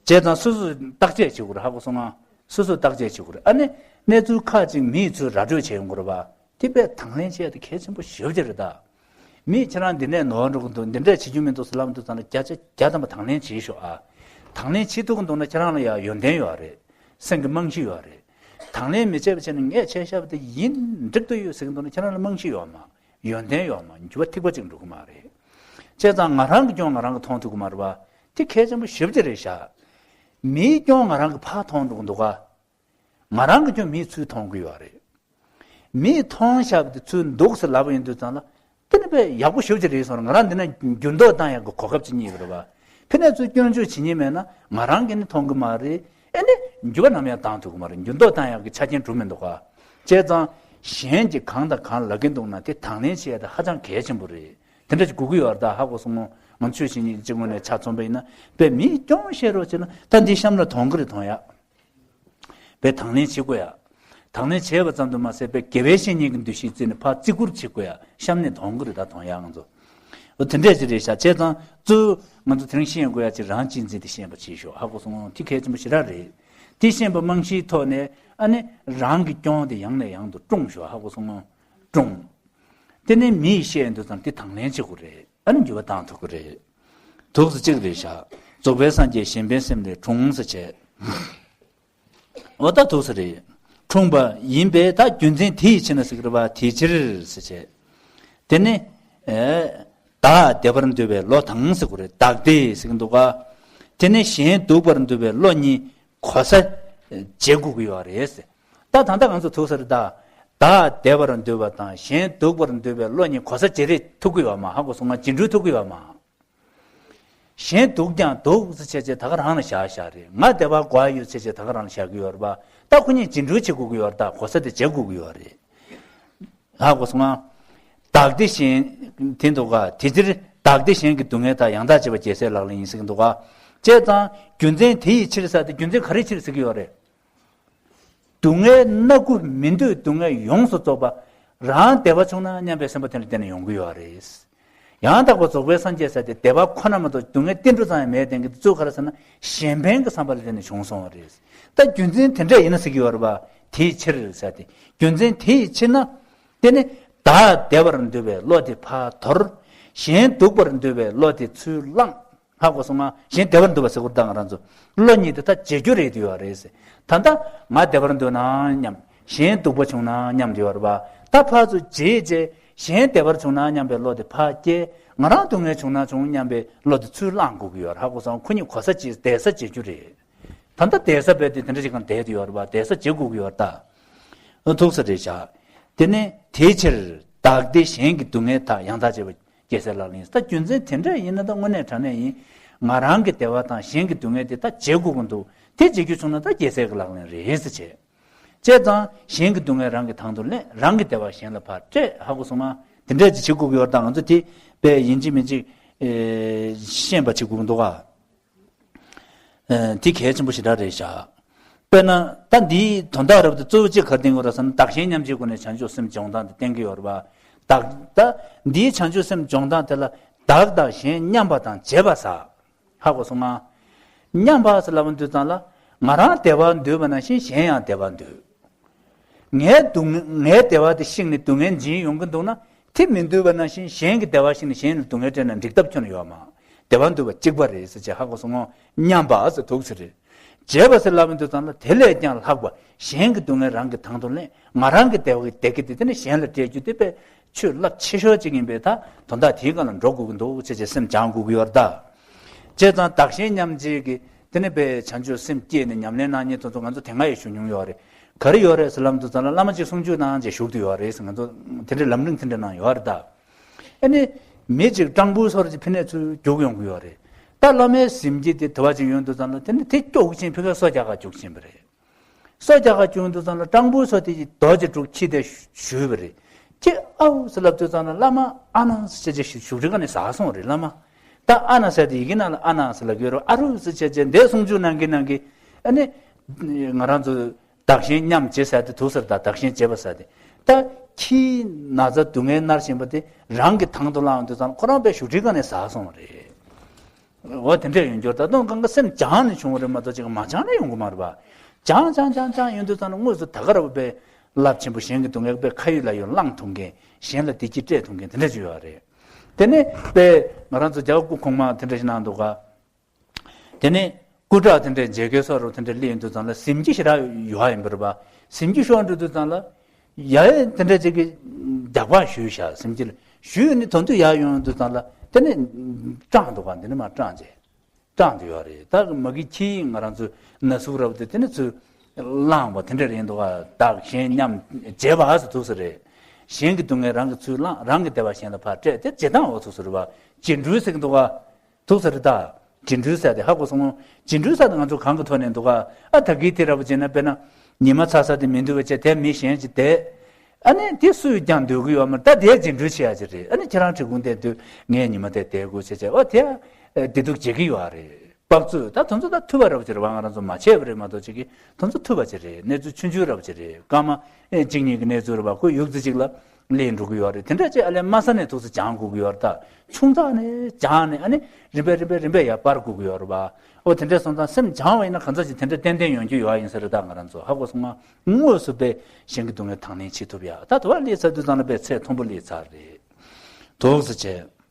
བྱས་ཙང་སོ་སོས་བརྟག་དཔྱད་བྱེད་དགོས་རེད། ཧ་གོ་སོང་ང་། སོ་སོས་བརྟག་དཔྱད་བྱེད་དགོས་རེད། ཨ་ནི་གནས་ཚུལ་ཁག་ཅིག་མིས་ཚུར་ར་སྤྲོད་བྱེད་ཡོང་གི་རེད་པ། དེ་དཔེ་དང་ལེན་བྱེད་ཡ་དེ་གལ་ཆེན་པོ་ཞེ་པོ་ཅིག་རེད་ད། མིས་ཁྱེད་རང་འདི་ནས་ནོར་འགྲོ་གི་འདུག། འདི་འདྲས་བྱེད་རྒྱུ་མི་འདུག་ཟེར་ལབ་འདུག་ཙང་ལ་བརྒྱ་ཆ་བརྒྱ་ཐམ་པ་དང་ལེན་བྱེད་ཤོག་ཨ། དང་ལེན་བྱེད་ཐུབ་ཀྱི་འདུག་ན་ཁྱེད་རང་ལ་ཡ་ཡོན་ཏན་ཡོད་རེད། སེམས་ཀྱི་རྨང་གཞི་ཡོད་རེད། དང་ལེན་མི་བྱེད་པ་བྱས་ན་ངས་བྱས་བཞག་པ་དེ་ཡིན་འགྲིག་ཏུ་ཡོད་ཟེར་གྱི་འདུག་ན་ཁྱེད་རང་ལ་རྨང་གཞི་ཡོད་མ། ཡོན་ཏན་ཡོད་མ། འགྱུར་བ་ཐིགས་པ་གཅིག་འགྲོ་གི་མ་རེད། བྱས་ཙང་ང་རང་གི་སྐྱོན་ང་རང་གིས་མཐོང་ཐུབ་ཀྱི་མ་རེད་པ། དེ་གལ་ཆེན་པོ་ཞེ་པོ་ཅིག་རེད་ཤག། མིའི་སྐྱོན་ང་རང་གིས་ཕར་མཐོང་འགྲོ་གི་འདུག་ག། ང་རང་གི་སྐྱོན་མིས་ཚུར་མཐོང་གི་ཡོད་རེད། མིས་མཐོང་བཞག་པ་དེ་ཚུར་འདུག་ཟེར་ལབ་པ་ཡིན་དུས་ཙང་ལ། དེ་ནི་དཔེ་ཡག་པོ་ཞེ་པོ་ཅིག་རེད་སོང་། ང་རང་འདི་ན་འགྱུར་ལྡོག་བཏང་ཡག་གི་གོ་སྐབས་ཅིག་རྙེད་པ་རེད་པ། ཕི་ནས་ཚུར་སྐྱོན་བརྗོད་བྱེད་མཁན་མེད་ན་ང་རང་གིས་ནི་མཐོང་གི་མ་རེད། ཨེ་ནི་འགྱུར་བ་ནམ་ཡང་བཏང་ཐུབ་ཀྱི་མ་རེད། འགྱུར་ལྡོག་བཏང་ཡག་གི་ཆ་རྐྱེན་གྲུབ་མི་འདུག་ག། བྱས་ཙང་གཞན་གྱིས་གང་དང་གང་ལབ་ཀྱིན་འདུག་ན་དེ་དང་ལེན་བྱེད་ཡ་དེ་ཧ་ཅང་གལ་ཆེན་པོ་རེད། དེ་འདྲ་ཞིག་དགོས་ཀྱི་ཡོད་རེད་ད། ཧ་གོ་སོང་ངོ་། ང་ཚོས་བཤད་མཁན་གྱི་སྤྱི་དངོས་ནས་ཆ་མཚོན་པ་ཡིན་ན་དཔེ་མིའི་སྐྱོན་བཤད་རོགས་བྱས་ན་ད་འདི་གཤམ་ལ་མཐོང་གི་རེད། མཐོང་ཡ། དཔེ་དང་ལེན་བྱེད་དགོས་ཡ། དང་ལེན་བྱས་པ་ཙམ་དུ་མ་ཟད་དཔེ་དགེ་བའི་བཤེས་གཉེན་གྱི་འདུ་ཤེས་བརྩིས་ནས་ཕར་བརྩི་བཀུར་བྱེད་དགོས་ཡ། གཤམ་ནས་མཐོང་གི་རེད་ད། མཐོང་ཡ་ང་ཚོ། འོ་དེ་འདྲས་ཅིག་རེད་ཤག། བྱས་ཙང་གཙོ་བོ་ང་ཚོ་དེ་རིང་ཤེས་དགོས་ཡ་ཅིག་རང་གཅེས་འཛིན་དེ་ཤེས་པ་བྱེད་ཤོག། ཧ་གོ་སོང་ངོ་། དེ་གལ་ཆེན་པོ་ཞེ་དྲག་རེད། དེ་ཤེས་པ་རྨང་གཞིའི་ཐོག་ནས་ཨ་ནི་རང་གི་སྐྱོན་དེ་ཡང་ནས་ཡང་དུ་བཀྲོངས་ཤོག། ཧ་གོ་སོང་ངོ་། བཀྲོངས། དེ་ནས་མིས་བཤད་འདུག་ཙང་དེ་དང་ལེན་བྱེད་དགོས་རེད། ཨ་ནི་འགྱུར་བ་བཏང་ཐུབ་ཀྱི་རེད། འདུག་སེ་གཅིག་རེད་ཤག། རྫོགས་པའི་སངས་རྒྱས་གཞན་ཕན་སེམས་ལས་འཁྲུངས་ཟེར་བྱས། འོ་ད་འདུག་སེ་རེད། འཁྲུངས་པ་ཡིན་པས་ད་རྒྱུ་མཚན་དེ་ཡི་ཕྱིར་ན་ཟེར་གྱི་རེད་པ། དེའི་ཕྱིར་ཟེར་བྱས། དེ་ནི། ཨེ། བདག་བདེ་བར་འདོད་པའི་བློ་དང་ཟེར་དགོས་རེད། བདག་བདེ་ཟེར་གྱི་འདུག་ག། དེ་ནི་གཞན་སྡུག་པར་འདོད་པའི་བློ་གཉིས་གོ་ས་འབྱེད་དགོས་ཀྱི་ཡོད་རེད། ད་ད་ལྟ་ང་ཚོ་འདུག་སེ་རེད་ད། བདག་བདེ་བར་འདོད་པ་དང་གཞན་སྡུག་པར་འདོད་པའི་བློ་གཉིས་གོ་ས་འབྱེད་རེས་ཐུབ་ཀྱི་ཡོད་མ། ཧ་གོ་སོང་ང་། འབྱེད་འཕྲོད་ཐུབ་ཀྱི་ཡོད་མ། གཞན་སྡུག་ཀྱང་སྡུག་ཟེར་བྱས་བྱས་ད་ག་རང་ལ་བཞག་བཞག་རེད། ང་བདེ་བ་དགོས་ཡོད་ཟེར་བྱས་ད་ག་རང་ལ་བཞག་གི་ཡོད་རེད་པ། ད་ཁོ་གཉིས་འབྱེད་འཕྲོད་བྱེད་དགོས་ཀྱི་ཡོད་རེད། ད་གོ་ས་དེ་འབྱེད་དགོས་ཀྱི་ཡོད་རེད། ཧ་གོ་སོང་ང་། བདག་བདེ་གཞན་དེ་འདུག་ག། དེ་ཕྱིར་བདག་བདེ་གཞན་གྱི་སྡུག་བསྔལ་དག། ཡང་དག་བྱེད་པ་རྒྱལ་སྲས་ལག་ལེན་ཡིན་ཟེར་གྱི་འདུག་ག། བྱས་ཙང་རྒྱུ་མཚན་དེ་ཡི་ཕྱིར་ཟེར་ཏེ་རྒྱུ་མཚན་ག་རེ་ཕྱིར་ཟེར་གྱི་ཡོད་རེད། སྡུག་བསྔལ་སྣ་དགུ་མི་འདོད། སྡུག་བསྔལ་ཡོངས་སུ་རྫོགས་པ། རང་བདེ་བ་བྱུང་ན་སྙམ་པའི་སེམས་པ་དེ་ལ་བརྟེན་ནས་ཡོང་གི་ཡོད་རེད། ཡང་དག་པར་རྫོགས་པའི་སངས་རྒྱས་ཟེར་ཏེ་བདེ་བ་ཁོ་ན་མ་གཏོགས་སྡུག་བསྔལ་ཏིལ་འབྲུ་ཙམ་ཡང་མེད་བསྡད་མཁན་དེ་གཙོ་བོ་ག་རེ་ཟེར་ན་གཞན་ཕན་གྱི་བསམ་པ་ལ་བརྟེན་ནས་བྱུང་སོང་བ་རེད། ད་རྒྱུ་མཚན་དེ་འདྲ་ཡིན་ན་ཟེར་གྱི་ཡོད་རེད་པ། དེའི་ཕྱིར་ཟེར་ཏེ་རྒྱུ་མཚན་དེ་ཡི་ཕྱིར་ན། དེ་ནི་བདག་བདེ་བར་འདོད་པའི་བློ་དེ་ཕར་དོར། གཞན་སྡུག་པར་འདོད་པའི་བློ་དེ་ཚུར་བླངས། ཧ་གོ་སོང་ང་། གཞན་བདེ་བར་འདོད་པ་ཟེར་དགོས་རེད་ད། ང་རང་ཚོ་བློ་གཉིས་དེ་ད་འབྱེད་རྒྱུ་རེད་དུ་ཡོད་རེད་ཟེར། ད་ལྟ་ང་བདེ་བར་འདོད་ན་སྙམ། གཞན་སྡུག་པ་བྱུང་ན་སྙམ་དུ་ཡོད་རེད་པ། ད་ཕར་ཚུར་འབྱེད་བྱས་གཞན་བདེ་བར་བྱུང་ན་སྙམ་པའི་བློ་དེ་ཕར་སྐྱེལ། ང་རང་སྡུག་བསྔལ་བྱུང་ན་བྱུང་སྙམ་པའི་བློ་དེ་ཚུར་བླངས་དགོས་ཀྱི་ཡོད་རེད། ཧ་གོ་སོང་ང་། ཁོ་གཉིས་གོ་ས་འབྱེད། བསྡད་ས་འབྱེད་རྒྱུ་རེད། ད་ལྟ་བསྡད་ས་བས་དེ་དེ་འདྲ་ཞིག་གང་བསྡད་དུ་ཡོད་རེད་པ། བསྡད་ས་འབྱེད་དགོས་ཀྱི་ཡོད་རེད་ད། འདུག་སེ་རེད་བཞག། དེ་ནས་དེའི་ཕྱིར་བདག་བདེ་གཞན་གྱི་སྡུག་བསྔལ་དག། ཡང་དག་བྱེད་པ་རྒྱལ་སྲས་ལག་ལེན་ཡིན། ད་རྒྱུ་མཚན་དེ་འདྲ་ཡིན་ན་ད་དངོས་གནས་དྲང་གནས་ཡིན། ང་རང་གི་བདེ་བ་དང་གཞན་གྱི་སྡུག་བསྔལ་དེ་ད་འབྱེད་དགོས་ཀྱི་འདུག། དེ་འབྱེད་རྒྱུ་བྱུང་ན་ད་རྒྱལ་སྲས་ཀྱི་ལག་ལེན་རེད་ཟེར་བྱས། བྱས་ཙང་གཞན་གྱི་སྡུག་བསྔལ་རང་གི་དང་དུ་ལེན། རང་གི་བདེ་བ་གཞན་ལ་ཕར་སྤྲད། ཧ་གོ་སོང་ང་། དེ་འདྲ་ཅིག་བྱེད་དགོས་ཀྱི་ཡོད་རེད་ད། ང་ཚོ་དེ་དཔེ་ཡིན་གཅིག་མིན་གཅིག་ཨེ་ཤེས་པ་བྱེད་དགོས་ཀྱི་འདུག་ག། ཨ། དེ་གལ་ཆེན་པོ་ཞེ་དྲག་རེད་ཤག། དཔེར་ན་ད་འདིའི་དོན་དག་རབ་ཏུ་གཙོ་བོ་གཅིག་ག་རེ་བསྟན་གྱི་ཡོད་རེད་ཟེར་ན། བདག་གཞན་མཉམ་བརྗེའི་སྒོ་ནས་བྱང་ཆུབ་སེམས་སྦྱོང་སྟངས་དེ་བསྟན་གྱི་ཡོད་རེད་པ། བདག་ད་འདིའི་བྱང་ཆུབ་སེམས་སྦྱོང་སྟངས་དེ་ལ་བདག་དང་གཞན་མཉམ་པ་དང་བརྗེ་བ་ཟེར། ཧ་གོ་སོང་ང་། མཉམ་པ་ཟེར་ལབ་པ་འདི་ཙམ་ལ་ང་རང་བདེ་བ་འདོད་པ་ནང་བཞིན་གཞན་ཡང་བདེ་བ་འདོད། ངའི་སྡུག་བསྔལ་ངའི་བདེ་བ་དེ་ཤེས་ནས་སྡུག་བསྔལ་འབྱིན་ཡོང་གི་འདུག་ན། དེ་མི་འདོད་པ་ནང་བཞིན་གཞན་གྱི་བདེ་བ་ཤེས་ནས་གཞན་ལ་སྡུག་བསྔལ་སྤྲད་ན་འགྲིག་ཐབས་ཁྱོན་ནས་ཡོད་མ། བདེ་བ་འདོད་པ་གཅིག་པ་རེད་ཟེར་བྱས་ཧ་གོ་སོང་ངོ་། མཉམ་པ་ཟེར་འདུག་ཟེར་རེད། བརྗེ་བ་ཟེར་ལབ་པ་འདི་ཙམ་ལ་དེ་ལས་ཀྱང་ལྷག་པ་གཞན་གྱི་སྡུག་བསྔལ་རང་གི་དང་དུ་ལེན། ང་རང་གི་བདེ་བ་བདེ་སྐྱིད་དེ་དེ་ནི་གཞན་ལ་སྤྲད་རྒྱུ་དེ་དཔེ་ཆོས་རླབས་ཆེ་ཤོས་གཅིག་ཡིན་པས། ད་དོན་དག་དེའི་སྒང་ལ་འགྲོ་དགོས་ཀྱི་འདུག་ཅེས་བྱས་སེམས་སྦྱང་དགོས་ཀྱི་ཡོད་རེད་ད། བྱས་ཙང་བདག་གཞན་མཉམ་བརྗེ་གི་དེ་ནི་དཔེ་བྱང་ཆུབ་སེམས་བསྐྱེད་ནས་ཉམས་ལེན་གནང་མཁན་དེ་ཚོ་ང་ཚོ་དེ་སྔ་ཡང་ཞུ་མྱོང་ཡོད་རེད། ག་རེ་ཡོད་རེད་ཟེར་ལབ་དུས་ཙམ་ལ་བླ་མ་གཅིག་གསུང་ཆོས་གནང་བྱས་བཞུགས་བསྡད་ཡོད་རེད་ཟེར། ང་ཚོ་དེ་འདྲའི་ལམ་རིམ་དེ་འདྲ་གནང་ཡོད་རེད་ད། ཨ་ནི་མི་གཅིག་སྤྲང་པོའི་ཚོར་གྱི་ཕི་ནས་ཚུར་རྒྱུག་ཡོང་གི་ཡོད་རེད། ད་བླ་མའི་གཟིམ་ཁྱི་དེ་དེ་བ་ཅིག་ཡོང་དུས་ཙམ་ལ་དེ་ནི་དེ་སྐྱོ་གི་ཕྱིན་ཕི་ཁ་སོ་རྒྱག་ག་རྒྱུག་ཕྱིན་པ་རེད། སོ་རྒྱག་ག་བྱུང་དུས་ཙམ་ལ་སྤྲང་པོའི་ཚོ་དེ་ཀྱིས་རྡོ་གཅིག་དྲུག་ཁྱི་དེ་གཞུས་པ་རེད། ཁྱི་ཨའུ་ཟེར་ལབ་དུས་ཙམ་ལ་བླ་མ་ཨ་ན་ཟེར་བྱས་བཞུགས་ཁྲི་ཁ་ནས་ཟགས་སོང་རེད་བླ་མ། ད་ཨ་ན་ཟེར་དེ་ཡི་གེ་ནང་ལ་ཨ་ན་ཟེར་ལབ་ཀྱི་ཡོད་རེད། ཨ་རུ་ཟེར་བྱས་བྱས་འདས་གསུང་ཆོས་གནང་གིན་གནང་གིན་ཨ་ནི་ང་རང་ཚོ་བདག་གཞན་མཉམ་བརྗེ་ཟེར་དེ་འདུག་ཟེར། ད་བདག་གཞན་བརྗེ་བ་ཟེར་དེ་ད་ཁྱིའི་ན་ཚ་སྡུག་བསྔལ་མནར་བཞིན་པ་དེ་རང་གི་དང་དུ་བླངས་དུས་ཙམ་ལ་ཁོ་རང་དཔེ་བཞུགས་ཁྲི་ཁ་ནས་ཟགས་སོང་རེད། འོ་དེ་འདྲས་ཡོང་རྒྱུར་ད་དུང་གང་ག་སེམས་སྦྱངས་ནས་བྱུང་བ་རེད་མ་གཏོགས་ཅིག་མ་སྦྱངས་ན་ཡོང་གི་མ་རེད་པ། སྦྱངས་སྦྱངས་སྦྱངས་སྦྱངས་ཡོང་དུས་ཙམ་ལ་དངོས་སུ་ད་ག་ར་བ་དཔེ་རླབས་ཆེན་པོ་གཞན་གྱི་སྡུག་བསྔལ་དཔེ་ཁ་ཡོད་ལག་ཡོད་བླངས་ཐུབ་མཁན། གཞན་ལ་བདེ་སྐྱིད་སྤྲད་ཐུབ་མཁན་དེ་འདྲས་ཅིག་ཡོད་རེད། དེ་ནས་དཔེ་ང་རང་ཚོ་རྒྱ་བོད་སྐུ་གོང་མ་དེ་འདྲས་ཞིག་གནང་འདུག་ག། དེ་ནས་སྐུ་དྲག་དེ་འདྲས་མཇལ་སྐལ་སོགས་རུ་དེ་འདྲས་སླེབས་ཡོང་དུས་ཙམ་ལ་གཟིམ་ཁྱི་ཞེ་དྲག་ཡོད་ཡིན་པ་རེད་པ། གཟིམ་ཁྱི་ཤོར་འགྲོ་དུས་ཙམ་ལ། ཡ་ཡ་དེ་འདྲ་ཅིག་གིས་རྒྱག་པ་ཞུས་ཤག་གཟིམ་ཁྱི་ལ་ཞུས་ནས་དོན་དུ་ཡར་ཡོང་དུས་ཙམ་ལ་དེ་ནས་སྐྲངས་འདུག་ག། འདི་ནས་མར་སྐྲངས་བྱས། སྐྲངས་འདུག་ཡོད་རེད། ད་མ་གི་ཁྱི་ཡིས་ང་རང་ཚོའི་ན་ཟུག་རབ་དེ་དེ་ནས་ཚུར་བླངས་པ་དེ་འདྲ་རེད་འདུག་ག། བདག་གཞན་མཉམ་བརྗེ་བ་ཟེར་འདུག་ཟེར་རེད། གཞན་གྱི་སྡུག་བསྔལ་རང་གིས་ཚུར་བླངས། རང་གི་བདེ་བ་གཞན་ལ་ཕར་སྤྲད་དེ་བརྗེ་སྟངས་འོ་ཚོ་ཟེར་བ་བརྗེ་འགྲུལ་ཟེར་གི་འདུག་ག། འདུག་ཟེར་རེད་ད། བརྗེ་འགྲུལ་ཟེར་དེ་ཧ་གོ་སོང་ངོ་། བརྗེ་འགྲུལ་ཟེར་དེ་ང་ཚོ་གང་གི་ཐོག་ནས་འདུག་ག། ཨ་ད་གིན་དེ་ར་བ་བྱས་ན་དཔེར་ན་ཉི་མ་ཚ་ས་དེ་མི་འདུག་བ་བྱས་དེ་མི་གཞན་ཅིག་བསྡད། ཨ་ནི་དེ་སུས་ཀྱང་འདོད་ཀྱི་ཡོད་མ་རེད། ད་དེ་བརྗེ་འགྲུལ་བྱེད་ཡ་ཅིག་རེད། ཨ་ནི་ཁྱེད་རང་གྲི་གུང་དེ་སྡོད། ངས་ཉི་མ་དེ་བསྡད་དགོས་བྱས་བྱས་ཨོ་དེ་བདེ་སྡུག་བརྗེ་གི་ཡོད་རེད། དཔག་ཚོད་ད་དེ་ཚོ་ད་ཐུབ་པ་ར་བ་ཅིག་རེད་བ། ང་རང་ཚོ་མ་བྱས་པ་རེད་མ་གཏོགས་ཅིག་གིས་དེ་ཚོ་ཐུབ་པ་ཅིག་རེད། གནས་ཚུལ་ཆུང་ཆུང་ར་བ་ཅིག་རེད། སྐར་མ་གཅིག་གཉིས་ཀྱི་གནས་ཚུལ་རེད་བ། ཁོ་ཡུག་ཙི་ཅིག་ལ་སླེབས་འགྲོ་གི་ཡོད་རེད། དེ་འདྲ་ཅིག་ཨ་ལས་དམའ་ས་ནས་ཐུགས་སུ་སྦྱང་དགོས་ཀྱི་ཡོད་རེད་ད། ཆུང་ཙག་ནས་སྦྱངས་ནས་ཨ་ནི་རིམ་པས་རིམ་པས་རིམ་པས་ཡར་སྤར་དགོས་ཀྱི་ཡོད་རེད་བ། ཨོ་དེ་འདྲས་སོང་ཙང་སེམས་སྦྱངས་པ་ཡིན་ན་གང་ཚ་ཅིག་དེ་འདྲས་ཏན་ཏན་ཡོང་རྒྱུ་ཡོད་ཡིན་ས་རེད་ད། ང་རང་ཚོ་ཧ་གོ་སོང་ང་། དངོས་སུ་དཔེ་གཞན་གྱི་སྡུག་བསྔལ་དང་ལེན་བྱེད་ཐུབ་ཡ། ད་དུ་བ་སླེབས་ཚར་དུས་ཙང་ལ་དཔེ་ཚད་མཐོན་པོ་སླེབས་ཚར་རེད། དུག་སེ་བྱས།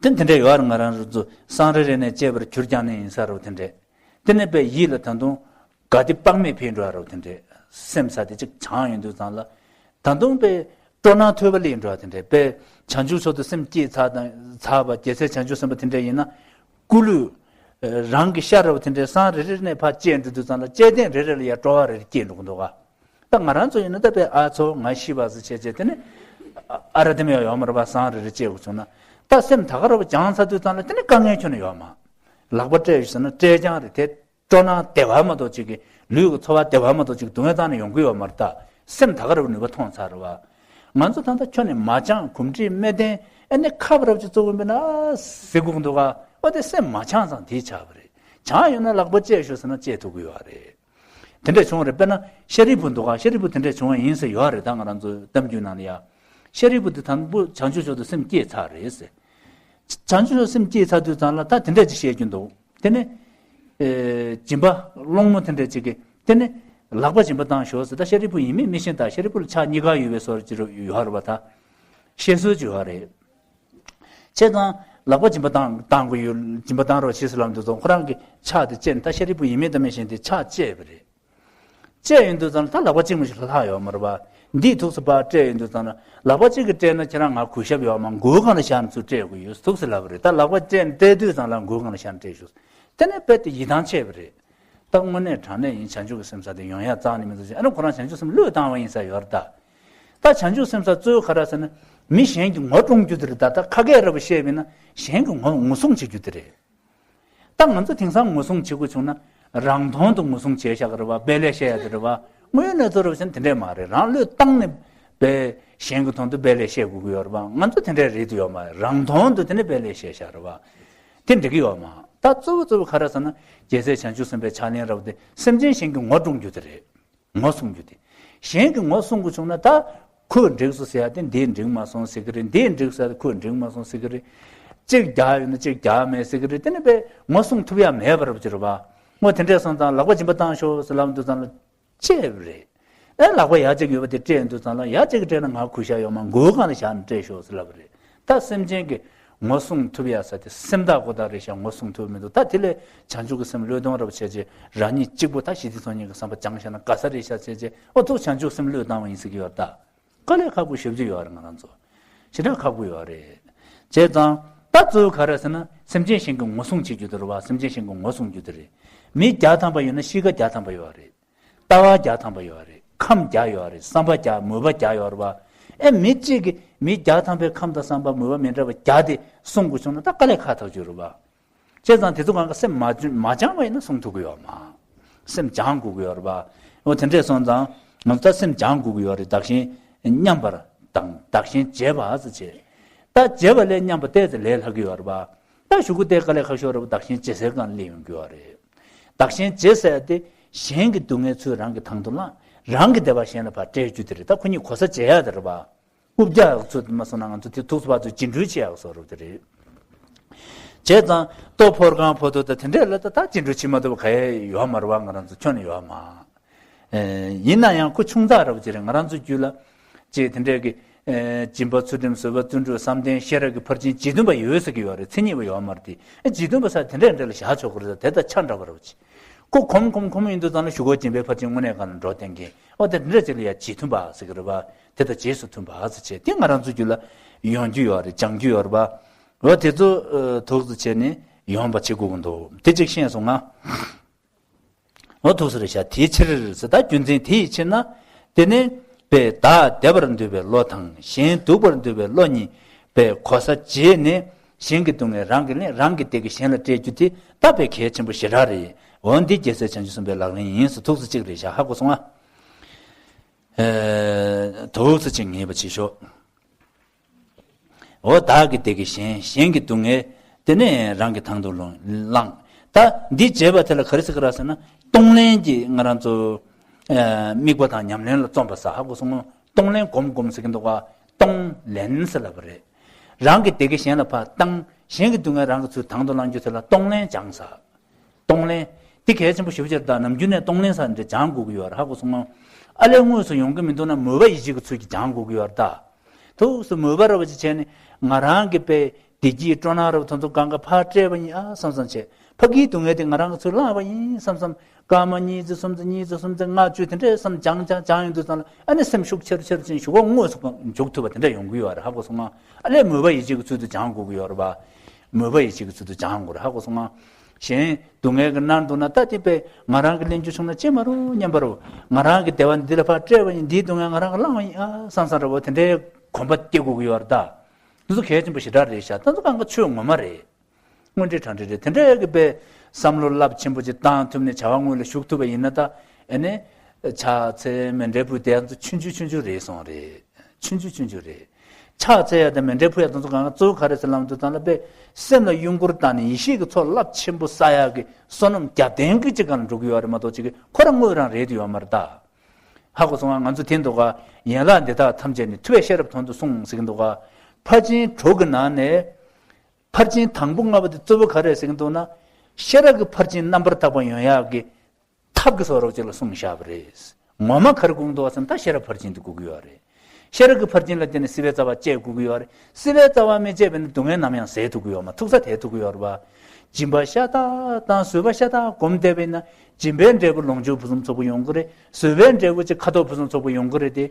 དེ་དེ་འདྲས་ཡོད་རེད། ང་རང་ཚོ་སང་རེ་རེ་ནས་གཅེས་པར་གྱུར་ཀྱང་ནི་ཡིན་ས་རེད་དེ་འདྲས། དེ་ནས་དཔེ་ཡིད་ལ་ད་དུང་དགའ་བདེ་དཔག་མེད་འཕེལ་འགྲོ་ཡ་རེད་དེ་འདྲས། སེམས་ས་དེ་གཅིག་བྱང་ཡོང་དུས་ཙང་ལ་ད་དུང་དཔེ་སྤྲོ་སྣང་ཐོལ་པ་སླེབས་འགྲོ་ཡ་དེ་འདྲས། དཔེ་བྱང་ཆུབ་མཆོག་ཏུ་སེམས་བསྐྱེད་ཚར་དང་ཚར་བ་རྒྱལ་སྲས་བྱང་ཆུབ་སེམས་དཔའ་དེ་འདྲས་ཡིན་ན། སྐུ་ལུས་རང་གི་ཤ་རེད་བ་དེ་འདྲས་སང་རེ་རེ་ནས་ཕར་བཅད་འགྲོ་དུས་ཙང་ལ་བཅད་ཐེངས་རེ་རེ་ལ་ཡ་སྤྲོ་བ་རེ་རེ་སྐྱེས་འགྲོ་གི་འདུག་ག། ད་ང་རང་ཚོ་ཡིན་ན་ད་དཔེ་ཨ་ཚོ་ང་ཤི་བ་ཟེར་བྱས་བྱས་དེ་ནི་ཨ་ར་དེ་མི་ཡོད་མ་རེད་པ། སང་རེ་རེ་བྱེད་དགོས་བྱུང་ན་ད་སེམས་ད་ག་ར་བ་སྦྱངས་ཚར་དུས་ཙང་ལ་དེ་ནི་དཀའ་ངལ་ཁྱོན་ནས་ཡོད་མ། ལག་པ་སྤྲད་ཡོད་ཟེར་ན་སྤྲད་རྐྱང་རེད་དེ། སྤྲོ་སྣང་བདེ་བ་མ་གཏོགས་ཅིག་གི་ལུས་ཀྱི་ཚོར་བ་བདེ་བ་མ་གཏོགས་ཅིག་སྡུག་བསྔལ་རྩ་ནས་ཡོང་གི་ཡོད་མ་རེད་ད། སེམས་ད་ག་ར་བ་ནུས་པ་ཐོན་ཚར་རེད་བ། ང་ཚོ་ད་ལྟ་ཁྱོན་ནས་མ་སྦྱངས་གོམས་འདྲིས་མེད་དེ་ཨ་ནི་ཁ་བ་ར་བ་ཅིག་བཙུགས་ཀྱི་མིན་ན་ཟེར་དགོས་ཀྱི་འདུག་ག། ཨོ་དེ་སེམས་མ་སྦྱངས་ཙང་དེ་ཆགས་པ་རེད། སྦྱངས་ཡོད་ན་ལག་པ་སྤྲད་ཤོག་ཟེར་ན་སྤྲད་ཐུབ་ཀྱི་ཡོད་རེད། དེ་འདྲས་བྱུང་བ་རེད། དཔེར་ན་ཤཱ་རིའི་བུ་འདུག་ག། ཤཱ་རིའི་བུ་དེ་འདྲས་བྱུང་བ་ཡིན་ཟེར་ཡོད་རེད། ད་ང་རང་ཚོའི་གཏམ་རྒྱུད་ནང་ལ་ཡ། ཤཱ་རིའི་བུ་དེ་དང་པོ་བྱང་ཆུབ་མཆོག་ཏུ་སེམས་བསྐྱེད་ཚར་རེད་ཟེར། བྱང་ཆུབ་མཆོག་སེམས་བསྐྱེད་ཚར་དུས་ཙང་ལ་ད་དེ་འདྲས་ཅིག་བཤད་རྒྱུ་འདུག། དེ་ནི། ཨེ། སྦྱིན་པ་སློང་མོ་དེ་འདྲས་ཅིག་གིས་དེ་ནི་ལག་པ་སྦྱིན་པ་བཏང་ཤོག་ཟེར། ད་ཤཱ་རིའི་བུ་ཡིན་མིན་མི་ཤེས། ད་ཤཱ་རིའི་བུ་ལ་ཕྱག་གཉིས་ཀ་ཡོད་པའི་བཟོ་འདྲ་ཅིག་ཡོད་རེད་པ། ད་བཤད་སྲོལ་ཅིག་ཡོད་རེད། བྱས་ཙང་ལག་པ་སྦྱིན་པ་བཏང་བཏང་དགོས་ཡོད། སྦྱིན་པ་བཏང་རོགས་བྱེད་ཟེར་ལབ་དུས་ཙང་ཁོ་རང་གི་ཕྱག་དེ་བཅད་ནས་ད་ཤཱ་རིའི་བུ་ཡིན་མིན་དང་མི་ཤེས་དེ་ཕྱག་བཅད་པ་རེད། བཅད་ཡོང་དུས་ཙང་ལ་ད་ལག་པ་གཅིག་མ་གཏོགས་ལྷག་ཡོད་མ་རེད་པ། འདིས་ཐུགས་སུ་ཕར་སྤྲད་ཡོང་དུས་ཙང་ལ་ལག་པ་གཅིག་གིས་སྤྲད་ན་ཁྱེད་རང་ང་གུས་ཞབས་ཡོད་མ། མགོའི་སྒང་ལ་བཞག་ནས་ཚུར་སྤྲད་དགོས་ཡོད་ཐུགས་སུ་ལབ་པ་རེད། ད་ལག་པ་གཅིག་སྤྲད་དུས་ཙང་ལ་མགོའི་སྒང་ལ་བཞག་ནས་སྤྲད་ཤོག། དེ་ནས་རྦད་དེ་ཡིད་ཐང་ཆད་པ་རེད། ད་དངོས་གནས་དྲང་གནས་ཡིན་བྱང་ཆུབ་ཀྱི་སེམས་ས་དེ་ཡོང་ཡ་རྩ་ནས་མི་འདུག་ཅེས། ཨ་ནི་ཁོ་རང་བྱང་ཆུབ་སེམས་བློས་བཏང་བ་ཡིན་ས་ཡོད་རེད་ད། ད་བྱང་ཆུབ་སེམས་ས་གཙོ་བོ་ག་རེ་ཟེར་ན་མི་གཞན་གྱི་ངོ་སྲུང་རྒྱུ་དེ་རེད་ད། ད་ཁ་སྐད་ར་བ་བཤད་པ་ཡིན་ན་གཞན་གྱི་ངོ་ངོ་སྲུང་བྱེད་རྒྱུ་དེ་རེད། ད་ང་ཚོ་དེང་སང་ངོ་སྲུང་བྱེད་དགོས་བྱུང་ན་རང་དོན་དུ་ངོ་སྲུང་བྱས་བཞག་གི་རེད་བ། དཔེ་ལས་བཤད་ཡ་དེ་རེད་བ། དངོས་ཡོད་གནས་ཚུལ་རེད་བ་བྱས་ན་དེ་འདྲས་མ་རེད། རང་བློས་བཏང་ནས་དཔེ་གཞན་གྱི་དོན་དུ་དཔེ་ལས་བཤད་དགོས་ཀྱི་ཡོད་རེད་བ། ང་ཚོ་དེ་འདྲས་རེད་དུ་ཡོད་མ་རེད། རང་དོན་དུ་དེ་འདྲས་དཔེ་ལས་བཤད་བཞག་རེད་བ། དེ་འགྲིག་གི་ཡོད་མ། ད་གཙོ་བོ་གཙོ་བོ་ག་རེ་ཟེར་ན་རྒྱལ་སྲས་བྱང་ཆུབ་སེམས་དཔའི་ཕྱག་ལེན་ར་བ་དེ་སེམས་ཅན་གཞན་གྱི་ངོ་སྲུང་རྒྱུ་དེ་རེད། ངོ་སྲུང་རྒྱུ་དེ། གཞན་གྱི་ངོ་སྲུང་དགོས་བྱུང་ན་ད་ ཁོས་འགྲིག་སོང་ཟེར་ཡ་དེ་འདིས་འགྲིག་མ་སོང་ཟེར་གི་རེད། འདིས་འགྲིག་ཟེར་ཡ་དེ་ཁོས་འགྲིག་མ་སོང་ཟེར་གི་རེད། གཅིག་རྒྱག་ཡོད་ན་གཅིག་རྒྱག་མེད་ཟེར་གི་རེད། དེ་ནི་དཔེ་ངོ་སྲུང་ཐུབ་ཡ་མེད་པ་རབ་ཅིག་རེད་བ། ངོ་དེ་འདྲས་སོང་ཙང་ལག་པ་སྦྱིན་པ་བཏང་ཤོག་ཟེར་ལབ་འདུག་ཙང་ལ། བཅད་པ་རེད། ཨེ་ལག་པ་ཡ་གཅིག་ཡོད་པ་དེ་སྤྲད་འདུག་ཙང་ལ། ཡ་གཅིག་སྤྲད་ན་ང་གུས་ཞབས་ཡོད་མ། མགོའི་སྒང་ལ་བཞག་ནས་སྤྲད་ཤོག་ཟེར་ལབ་པ་རེད། ད་སེམས་ཅན་གྱི་ངོ་སྲུང་ཐུབ་ཡ་ས་དེ་སེམས་ཐག་ཁོ་ཐག་རེད་ཤག་ངོ་སྲུང་ཐུབ་མི་འདུག་ད་དེ་ལས་བྱང་ཆུབ་ཀྱི་སེམས་བློས་གཏོང་རབ་བྱས་རྗེས་རང་ཉིད་གཅིག་པུ་ད་ཞི་བདེ་འཚོལ་མཁན་གྱི་བསམ་པ་བྱང་བཞག་ན་དགའ་ས་རེད་ཤག་བྱས་རྗེས་ཨོ་ཐུགས་བྱང་ཆུབ་སེམས་བློས་བཏང་བ་ཡིན་ཟེར་གྱི་ཡོད་ད། དཀའ་ལས་ཁག་པོ་ཞེ་པོ་ཅིག་ཡོད་རེད། ང་རང་ཚོ་ཞེ་དྲག་ཁག་པོ་ཡོད་རེད། བྱས་ཙང་ད་གཙོ་བོ་ག་རེ་ཟེར་ན། སེམས་ཅན་གཞན་གྱི་ངོ་སྲུང་བྱེད་རྒྱུ་དེ་རེད་བ། སེམས་ཅན་གཞན་གྱི་ངོ་སྲུང་རྒྱུ་དེ་རེད། མི་བརྒྱ་ཐམ་པ་ཡོད་ན་གཤིས་ཀ་བརྒྱ་ཐམ་པ་ཡོད་རེད། ལྟ་བ་བརྒྱ་ཐམ་པ་ཡོད་རེད། ཁམས་བརྒྱ་ཡོད་རེད། བསམ་པ་བརྒྱ། མོས་པ་བརྒྱ་ཡོད་རེད་བ། ཨེ་མི་གཅིག་གིས་མི་བརྒྱ་ཐམ་པའི་ཁམས་དང་བསམ་པ་མོས་པ་མི་འདྲ་བ་བརྒྱ་དེ་སྲུང་དགོས་བྱུང་ན་ད་དཀའ་ལས་ཁག་ཐག་ཆོད་རེད་བ། བྱས་ཙང་དེ་ཚོ་གང་ག་སེམས་མ་བཅོས་མ་སྦྱངས་པ་ཡིན་ན་སྲུང་ཐུབ་ཀྱི་ཡོད་མ། སེམས་སྦྱང་དགོས་ཀྱི་ཡོད་རེད་པ། འོ་དེ་འདྲས་སོང་ཙང་ང་ཚོ་ད་སེམས་སྦྱང་དགོས་ཀྱི་ཡོད་རེད། བདག་གཞན་མཉམ་པར་དང་བདག་གཞན་བརྗེ་བ་ཟེར་བྱས། ད་བརྗེ་བ་ལས་མཉམ་པ་བལྟས་ཚེ་ལས་སླ་གི་ཡོད་རེད་པ། ད་གཞུག་གུ་བལྟས་དཀའ་ལས་ཁག་ཤོས་རེད་པ། བདག་གཞན་བརྗེ་སའི་སྒང་སླེབས་ཡོང་གི་ཡོད་རེད། བདག་གཞན་བརྗེ་ཟེར་ཡ་དེ་གཞན་གྱི་སྡུག་བསྔལ་ཚུར་རང་གི་དང་དུ་བླངས། རང་གི་བདེ་བ་གཞན་ལ་ཕར་སྤྲད་རྒྱུ་དེ་རེད། ད་ཁོ་གཉིས་གོ་ས་འབྱེད་ཡ་དེ་རེད་པ། རྐུབ་བཀྱག་ཚོ་མ་སོང་ན་ང་ཚོ་དེ་ཐུགས་སུ་བབ་ཚོ་བརྒྱུད་འགྲུལ་བྱེད་ཡག་བཟོ་རུ་དེ་རེད། བྱས་ཙང་ལྟོ་ཕོར་གང་ཕོར་དུ་ད་དེ་འདྲས་ལ་ད་ད་བརྒྱུད་འགྲུལ་བྱེད་མ་ཐུབ་པ་ག་ཡེ་ཡོད་མ་རེད་བ། ང་རང་ཚོ་ཁྱོན་ནས་ཡོད་མ། ཨེ་ཡིན་ན་ཡང་ཁོ་ཆུང་ཙག་རབ་ཅིག་རེད། ང་རང་ཚོ་རྒྱུད་ལ་ཅེས་དེ་འདྲས་ཀྱི་ཨེ་སྦྱིན་པ་ཚུལ་ཁྲིམས་བཟོད་པ་བརྩོན་འགྲུས་བསམ་གཏན་ཤེས་རབ་ཀྱི་ཕར་ཕྱིན་བྱེད་མཐུན་པ་ཡོད་ཟེར་གྱི་ཡོད་རེད། མཚན་ཉིད་པ་ཡོད་མ་རེད་དེ། ཨེ་བྱེད་མཐུན་པ་ས་དེ་འདྲས་འདྲས་ལ་བཞག་ཆོག་གི་རེད། དེ་དང་ཆ་འདྲ་བ་རབ་ཅིག་ཁོ་གོམ་གོམ་གོམ་ཡིན་དུས་ཙང་ལ་གཞུག་གུ་སྦྱིན་པའི་ཕར་ཕྱིན་དངོས་གནས་གང་ལ་འགྲོ་བསྟན་མཁན། ཨོ་དེ་འདྲ་ཅིག་ལ་ཡ་རྗེས་མཐུན་པ་ཟེར་གི་རེད་པ། དེ་དང་རྗེས་སུ་མཐུན་པ་ཟེར་བྱས་དེ་ང་རང་ཚོ་རྒྱུད་ལ་ཡོང་རྒྱུ་ཡོད་རེད། སྦྱང་རྒྱུ་ཡོད་རེད་པ། ཨོ་དེ་ཚོ་ཨ་ཐུགས་སུ་བྱས་ནས་ཡོང་པ་བྱེད་དགོས་ཀྱི་འདུག་དེ་གཅིག་ཤེས་སོང་ང་། ཨོ་ཐུགས་སུ་རེད་ཤག་དེའི་ཕྱིར་ཟེར། ད་རྒྱུ་མཚན་དེ་ཡི་ཕྱིར་ན། དེ་ནི་དཔེ་བདག་བདེ་བར་འདོད་པའི་བློ་དང་གཞན་སྡུག་པར་འདོད་པའི་བློ་གཉིས་དཔེ་གོ་ས་འབྱེད་ནས། གཞན་གྱི་སྡུག་བསྔལ་རང་གིས་ལེན། རང་གི་བདེ་སྐྱིད་གཞན་ལ་སྤྲད་རྒྱུ་དེ་ད་དཔེ་གལ་ཆེན་པོ་ཞེ་དྲག་རེད། འོ་འདི་རྒྱལ་སྲས་བྱང་ཆུབ་སེམས་དཔའི་ལག་ལེན་ཡིན་ཟེར། ཐུགས་སུ་གཅིག་རེད་ཤག་ཧ་གོ་སོང་ང་། ཨེ་ཐུགས་སུ་གཅིག་ངེས་པ་བྱེད་ཤོག་འོ་བདག་གི་བདེ་སྐྱིད་གཞན། གཞན་གྱི་སྡུག་བསྔལ་དེ་ནས་རང་གི་དང་དུ་བླངས། ད་འདི་བྱས་པ་དེ་ལ་ག་རེ་ཟེར་གི་རེད་ཟེར་ན། གཏོང་ལེན་གྱི་ང་རང་ཚོ་ཨེ་དམིགས་པ་དང་ཉམས་ལེན་ལ་བརྩོན་པ་ཟེར། ཧ་གོ་སོང་ངོ་། གཏོང་ལེན་གོམ་གོམ་ཟེར་གྱི་འདུག་ག་གཏོང་ལེན་ཟེར་ལབ་པ་རེད། རང་གི་བདེ་སྐྱིད་གཞན་ལ་ཕར་བཏང་། གཞན་གྱི་སྡུག་བསྔལ་རང་གིས་ཚུར་དང་དུ་བླང་རྒྱུ་དེ་ལ་གཏོང་ལེན་སྦྱངས་ཟེར། གཏོང་ལེན་འདི་གལ་ཆེན་པོ་ཞེ་པོ་ཅིག་རེད། ད་ནམ་རྒྱུན་ནས་གཏོང་ལེན་ཟེར་འདི་སྦྱང་དགོས་ཀྱི་ཡོད་རེད། ཧ་གོ་སོང་ངམ། ཨ་ལས་དངོས་སུ་ཡོང་གི་མི་འདུག་ན་མོས་པ་ཡིད་ཆེས་ཀྱི་ཚུལ་གྱིས་སྦྱང་དགོས་ཀྱི་ཡོད་རེད་ད། ཐུགས་སུ་མོས་པ་ར་བ་ཅིག་བྱས་ནས་ང་རང་གི་དཔེ་བདེ་སྐྱིད་སྤྲོ་སྣང་ར་བ་དེ་ཚོ་གང་ག་ཕར་སྤྲད་པ་ཡིན་ཨ་བསམ་བསམ་བྱས། ཕ་གིའི་སྡུག་བསྔལ་དེ་ང་རང་གིས་ཚུར་བླངས་པ་ཡིན་བསམ་བསམ། སྐར་མ་གཉིས་ཙམ་གསུམ་ཙམ་གཉིས་ཙམ་གསུམ་ཙམ་ལྔ་བཅུ་དེ་འདྲས་བསམ་སྦྱང་སྦྱང་སྦྱང་ཡོང་དུས་ཙང་ལ་ཨ་ནི་སེམས་ཤུགས་ཆེ་རུ་ཆེ་རུ་ཕྱིན་གཞུག་གུ་དངོས་སུ་འཇུག་ཐུབ་པ་དེ་འདྲ་ཡོང་གི་ཡོད་རེད། ཧ་གོ་སོང་ང་། ཨ་ལས་མོས་པ་ཡིད་ཆེས་ཀྱི་ཚུལ་དུ་སྦྱང་དགོས་ཀྱི་ཡོད་རེད་པ། མོས་པ་ཡིད་ཆེས་ཀྱི་ཚུལ་དུ་སྦྱང་དགོས་རེད། ཧ་གོ་སོང་ང་། གཞན་སྡུག་བསྔལ་གྱིས་མནར་འདུག་ན་ད་དེ་དཔེ་ང་རང་གིས་ལེན་རྒྱུ་བྱུང་ན་ཅི་མ་རུང་སྙམ་པ་རུ། ང་རང་གི་བདེ་བ་འདི་ལ་ཕར་སྤྲད་པ་ཡིན། འདིའི་སྡུག་བསྔལ་ང་རང་གིས་བླངས་པ་ཡིན་ཨ་བསམ་བསམ་ར་བ་དེ་འདྲའི་གོམས་པ་སྐྱེ་དགོས་ཀྱི་ཡོད་རེད་ད། འདི་ཚོ་གལ་ཆེན་པོ་ཞེ་དྲག་རེད་ཤག་ད་ཚོ་གང་ག་ཆོས་ངོ་མ་རེད། དངོས་འབྲེལ་དྲང་འབྲེལ་རེད། དེ་འདྲ་ཡག་གི་དཔེ་བསམ་བློ་རླབས་ཆེན་པོ་ཅིག་བཏང་ཐུབ་ནས་བྱ་བ་དངོས་ལ་ཞུགས་ཐུབ་པ་ཡིན་ན་ད། ཨེ་ནས་ཕྱག་འཚལ་མཎྜལ་ཕུལ་དེ་ཚོ་ཆུང་ཆུང་ཆུང་ཆུང་རེད་སོང་རེད། ཆུང་ཆུང་ཆུང་ཆུང་རེད། ཕྱག་འཚལ་ཡ་དང་མཎྜལ་ཕུལ་ཡ་དེ་ཚོ་གང་ག་གཙོ་བོ་ག་རེ་ཟེར་ལབ་དུས་ཙང་ལ་དཔེ་སེམས་ལ་གཡོ་འགུལ་བཏང་ནས་ཡེ་ཤེས་ཀྱི་ཚོགས་རླབས་ཆེན་པོ་བསགས་ཡག་གི་བསོད་ནམས་རྒྱབ་རྟེན་གྱི་ཅིག་གང་ལ་འགྲོ་གི་ཡོད་རེད་མ་གཏོགས་ཅིག་གི་ཁོ་རང་དངོས་རང་རེད་དུ་ཡོད་མ་རེད་ད། ཧ་གོ་སོང་ང་། ང་ཚོ་དེ་འདུག་ག་ཡན་ལག་འདི་དག་ཐམས་ཅད་ནི་ཐུབ་པས་ཤེས་རབ་དོན་དུ་གསུངས་ཟེར་གྱི་འདུག་ག་ཕར་ཕྱིན་དྲུག་གི་ནང་ནས། ཕར་ཕྱིན་དང་པོ་ལྔ་པོ་དེ་གཙོ་བོ་ག་རེ་ཟེར་གྱི་འདུག་ན། ཤེས་རབ་ཀྱི་ཕར་ཕྱིན་རྣམ་པར་དག་པ་ཡོང་ཡག་གི་ཐབས་ཀྱི་བཟོ་འདྲ་ཅིག་ལ་གསུངས་བཞག་པ་རེད། ངོ་མ་ག་རེ་དགོས་ཀྱི་འདུག་ཟེར་ན་ད་ཤེས་རབ་ཕར་ཕྱིན་དེ་དགོས་ཀྱི་ཡོད་རེད། ཤེས་རབ་ཀྱི་ཕར་ཕྱིན་ལ་བརྟེན་ནས་སྲིད་པའི་རྩ་བ་བཅད་དགོས་ཀྱི་ཡོད་རེད། སྲིད་པའི་རྩ་བ་མི་བཅད་པ་ཡིན་ན་སྡུག་བསྔལ་ནམ་ཡང་ཟད་ཐུབ་ཀྱི་ཡོད་མ། ཐུག་ས་དེ་ཐུག་གི་ཡོད་རེད་པ། སྦྱིན་པ་ཤ་སྟག་དང་བཟོད་པ་ཤ་སྟག་སྒོམ་བསྡད་པ་ཡིན་ན་སྦྱིན་པའི་འབྲས་བུ་ལོངས་སྤྱོད་ཕུན་སུམ་ཚོགས་པོ་ཡོང་གི་རེད། བཟོད་པའི་འབྲས་བུ་ཅིག་ཁ་དོག་ཕུན་སུམ་ཚོགས་པོ་ཡོང་གི་རེད་དེ།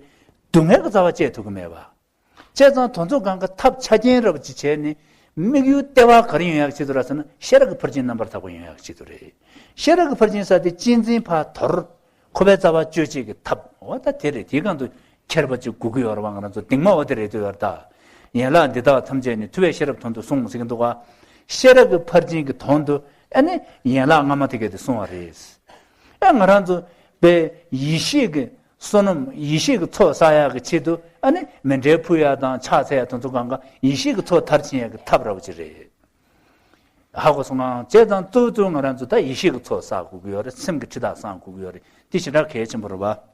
སྡུག་བསྔལ་གྱི་རྩ་བ་བཅད་ཐུབ་ཀྱི་མེད་པ། བྱས་ཙང་དེ་ཚོ་གང་ག་ཐབས་ཆ་རྐྱེན་རབ་ཅིག་བྱས་ནས་དམིགས་ཡུལ་ལྟེ་བ་ག་རེ་ཡོང་ཡག་ཆེད་དུ་རེད་ཟེར་ན་ཤེས་རབ་ཀྱི་ཕར་ཕྱིན་རྣམ་པར་དག་པ་ཡོང་ཡག་ཆེད་དུ་རེད། ཤེས་རབ་ཀྱི་ཕར་ཕྱིན་ཟེར་དེ་གཅེས་འཛིན་ཕར་དོར། འཁོར་བའི་རྩ་བ་གཅོད་བྱེད་ཀྱི་ཐབས་འོ་ད་དེ་རེད། དེའི་སྒང་དུ་མཁས་པ་ཅིག་དགོས་ཀྱི་ཡོད་རེད་པ། ང་རང་ཚོ་གདིང་མ་འོ་དེ་རེད་འདོད་ཡོད་རེད་ད། ཡན་ལག་འདི་དག་ཐམས་ཅད་ནི་ཐུབ་པས་ཤེས་རབ་དོན་དུ་གསུངས་ཟེར་གྱི་འདུག་ག་ཤེས་རབ་ཀྱི་ཕར་ཕྱིན་གྱི་དོན་དུ་ཨ་ནི་ཡན་ལག་ལྔ་མ་དེ་གས་དེ་གསུངས་པ་རེད། ཨ་ང་རང་ཚོ་དཔེ་ཡེ་ཤེས་ཀྱི་བསོད་ནམས་ཡེ་ཤེས་ཀྱི་ཚོགས་བསགས་ཡག་གི་ཆེད་དུ་ཨ་ནི་མཎྜལ་ཕུལ་ཡག་དང་ཕྱག་འཚལ་ཡག་དེ་ཚོ་གང་ག་ཡེ་ཤེས་ཀྱི་ཚོགས་མཐར་ཕྱིན་ཡག་གི་ཐབས་ར་བ་ཅིག་རེད། ཧ་གོ་སོང་ང་། བྱས་ཙང་གཙོ་བོ་གཙོ་བོ་ང་རང་ཚོ་ད་ཡེ་ཤེས་ཀྱི་ཚོགས་བསགས་དགོས་ཀྱི་ཡོད་རེད། སེམས་ཀྱི་ཁྲིད་ཐག་བསགས་དགོས་ཀྱི་ཡོད་རེད། དེ་ཞེ་དྲག་གལ་ཆེན་པོ་རེད་པ།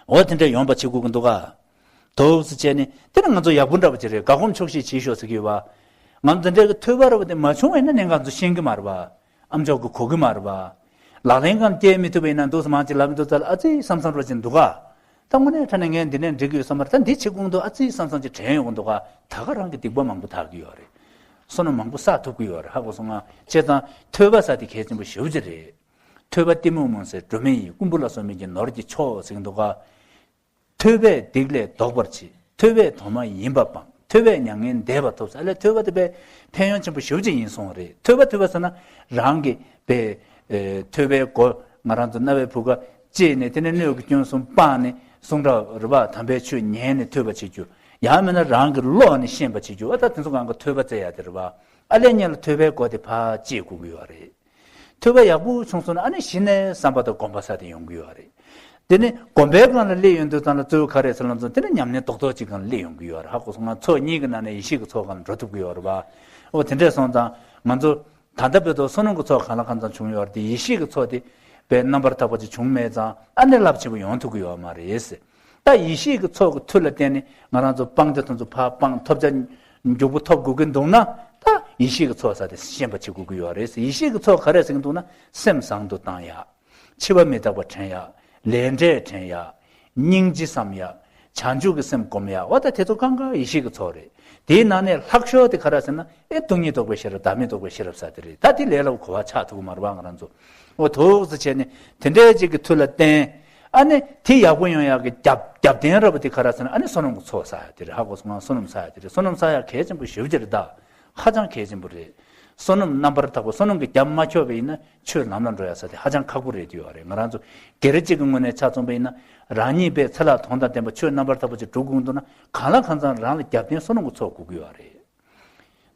འོ་དེ་འདྲ་ཡོང་པ་བྱེད་དགོས་ཀྱི་འདུག་ག་འདུག་སེ་བྱས་ནས་དེ་ནི་ང་ཚོ་ཡག་པོ་འདྲ་པོ་ཅིག་རེད། དགའ་སྐོམ་ཆོག་ཤེས་བྱེད་ཤོག་ཟེར་གྱི་ཡོད་པ། ང་ཚོ་འདི་འདྲའི་གི་ཐོས་པ་ར་བ་དེ་མ་བྱུང་བས་ན་གནད་འགག་ཚོ་ཤེས་ཀྱི་མ་རེད་པ། ཨམ་ཅོག་གི་གོ་གི་མ་རེད་པ། ལག་ལེན་གང་སྐྱེལ་མི་ཐུབ་པ་ཡིན་ན་འདུག་སེ་མང་ཅིག་ལབ་མི་འདུག་ཙལ་ཨ་ཙི་བསམ་བསམ་རོ་ཅིག་འདུག་ག་ད་དངོས་གནས་དྲང་གནས་ངས་འདི་ནས་འགྲིག་གི་ཡོད་བསམ་པར་ད་འདི་བྱེད་དགོས་འདུག་ཨ་ཙི་བསམ་བསམ་ཅིག་དྲན་ཡོང་གི་འདུག་ག་ད་ག་རང་གི་སྡིག་པ་མང་པོ་དག་གི་ཡོད་རེད། བསོད་ནམས་མང་པོ་བསགས་ཐུབ་ཀྱི་ཡོད་རེད། ཧ་གོ་སོང་ང་། བྱས་ཙང་ཐོས་པ་ཟེར་དེ་གལ་ཆེན་པོ་ཞེ་པོ་ཅིག་རེད། ཐོས་པ་གཏི་མུག་མུན་སེལ་སྒྲོན་མེ་ཡིན། རྐུན་པོ་ལ་སོགས་མི་འགྱུར་ནོར་གྱི་མཆོག་ཟེར་གྱི་འདུག་ག་ཐོས་པས་སྡིག་ལས་ལྡོག་པར་བྱེད། ཐོས་པས་དོན་མ་ཡིན་པ་སྤང་། ཐོས་པས་མྱ་ངན་འདས་པ་ཐོབ་ཟེར། ཨ་ལས་ཐོས་པ་དེ་དཔེ་ཕན་ཡོན་ཆེན་པོ་ཞེ་པོ་ཅིག་ཡིན་གསུངས་པ་རེད། ཐོས་པ་ཐོས་པ་ཟེར་ན་རང་གི་དཔེ་ཨེ་ཐོས་པའི་སྒོ་ང་རང་ཚོ་རྣ་བའི་བུ་ག་བཅད་ནས་དེ་ནས་སྣོད་ཀྱི་སྐྱོན་གསུམ་སྤངས་ནས་གསུང་སྒྲ་རིག་པ་དམ་པའི་ཆོས་ཉན་ནས་ཐོས་པ་བྱེད་རྒྱུ། ཡང་མིན་ན་རང་གི་ཀློག་ནས་ཤེས་པ་བྱེད་རྒྱུ། ཨ་ད་དེ་ཚོ་གང་ག་ཐོས་པ་བཙལ་ཡ་དེ་རེད་པ། ཨ་ལས་ཉིད་ལ་ཐོས་པའི་སྒོ་དེ་ཕར་བཅད་དགོས་ཀྱི་ཡོད་རེད། ཐོས་པ་ཡག་པོ་བྱུང་སོང་ན་ཨ་ནི་གཞི་ནས་བསམ་པ་དང་སྒོམ་པ་ཟེར་དེ་ཡོང་གི་ཡོད་རེད། དེ་ནི་སྒོམ་པའི་སྒང་ལ་སླེབས་ཡོང་དུས་ཙམ་ལ་གཙོ་བོ་ག་རེ་ཟེར་ལབ་ཙང་དེ་ནི་ཉམས་ལེན་རྡོག་རྡོག་ཅིག་སྒང་ལ་སླེབས་ཡོང་གི་ཡོད་རེད། ཧ་གོ་སོང་ང་། ཚོགས་གཉིས་ཀྱི་ནང་ནས་ཡེ་ཤེས་ཀྱི་ཚོགས་སྒང་ལ་འགྲོ་ཐུབ་ཀྱི་ཡོད་རེད་པ། འོ་དེ་འདྲས་སོང་ཙང་ང་ཚོ་ད་ལྟ་བར་དུ་བསོད་ནམས་ཀྱི་ཚོགས་གང་ལ་གང་འཚམ་བྱུང་ཡོད་རེད་དེ། ཡེ་ཤེས་ཀྱི་ཚོགས་དེ་དཔེ་རྣམ་པར་དག་པ་ཅིག་བྱུང་མེད་ཙང་ཨ་ནི་རླབས་ཆེན་པོ་ཡོང་ཐུབ་ཀྱི་ཡོད་མ་རེད། ད་ཡེ་ཤེས་ཀྱི་ཚོགས་ཀྱི་མཐུ་ལ་བརྟེན་ནས་ང་རང་ཚོ་སྤང་བྱ་དེ་ཚོ་ཕར་སྤངས་ཐོབ་བྱ་མགྱོགས་པོ་ཐོབ་དགོས་ཀྱི་འདུག་ན། ད་ཡེ་ཤེས་ཀྱི་ཚོགས་ཟེར་དེ་ཤེས་པ་བྱེད་དགོས་ཀྱི་ཡོད་རེད། ཡེ་ཤེས་ཀྱི་ཚོགས་ག་རེ་ཟེར་གྱི་འདུག་ན། སེམས་བཟང་དུ་བཏང་ཡ། འཆི་བ་མི་རྟག་པ་དྲན་ཡ། ལས་འབྲས་དྲན་ཡ། སྙིང་རྗེ་བསམ་ཡ། བྱང་ཆུབ་ཀྱི་སེམས་སྒོམ་ཡ། འོ་ད་དེ་ཚོ་གང་ག་ཡེ་ཤེས་ཀྱི་ཚོགས་རེད། དེའི་ནང་ནས་ལྷག་ཤོས་དེ་ག་རེ་ཟེར་ན། ཨེ་སྟོང་ཉིད་རྟོགས་པའི་ཤེས་རབ། བདག་མེད་རྟོགས་པའི་ཤེས་རབ་ཟེར་དེ་རེད། ད་དེ་ལས་སླ་པོ་གོ་བ་ཆགས་ཐུབ་ཀྱི་མ་རེད་པ་ང་རང་ཚོ། འོ་ཐུགས་སུ་ཆེ་ནས་དེ་འདྲའི་ཅིག་གི་མཐུ་ལ་བརྟེན། ཨ་ནི་དེ་ཡག་པོ་ཡོང་ཡག་གི་རྒྱབ་རྒྱབ་རྟེན་ར་བ་དེ་ག་རེ་ཟེར་ན། ཨ་ནི་བསོད་ནམས་ཀྱི་ཚོགས་ཟེར་ཡ་དེ་རེད། ཧ་གོ་སོང་ང་། བསོད་ནམས་ཟེར་ཡ་དེ་རེད། བསོད་ནམས་ཟེར་ཡ་གལ་ཆེན་པོ་ཞེ་པོ་ཅིག་རེད་ད། ཧ་ཅང་གལ་ཆེན་པོ་རེད། བསོད་ནམས་རྣམ་པར་དག་པ། བསོད་ནམས་ཀྱི་རྒྱབ་མ་ཁྱོག་པ་ཡིན་ན་ཆོས་ལམ་ལ་འགྲོ་ཡ་ཟེར་དེ་ཧ་ཅང་ཁག་པོ་རེད་དུས་ཡོད་རེད། ང་རང་ཚོ་སྒེར་གཅིག་གི་ངོས་ནས་ཆ་མཚོན་པ་ཡིན་ན། རང་ཉིད་དཔེ་ཚེ་ལྷག་དོན་དང་ལྡན་པ་ཆོས་རྣམ་པར་དག་པ་ཅིག་སྒྲུབ་དགོས་འདུག་ན། གང་ལ་གང་འཚམ་རང་ལ་རྒྱབ་རྟེན་བསོད་ནམས་ཀྱི་ཚོགས་དགོས་ཀྱི་ཡོད་རེད།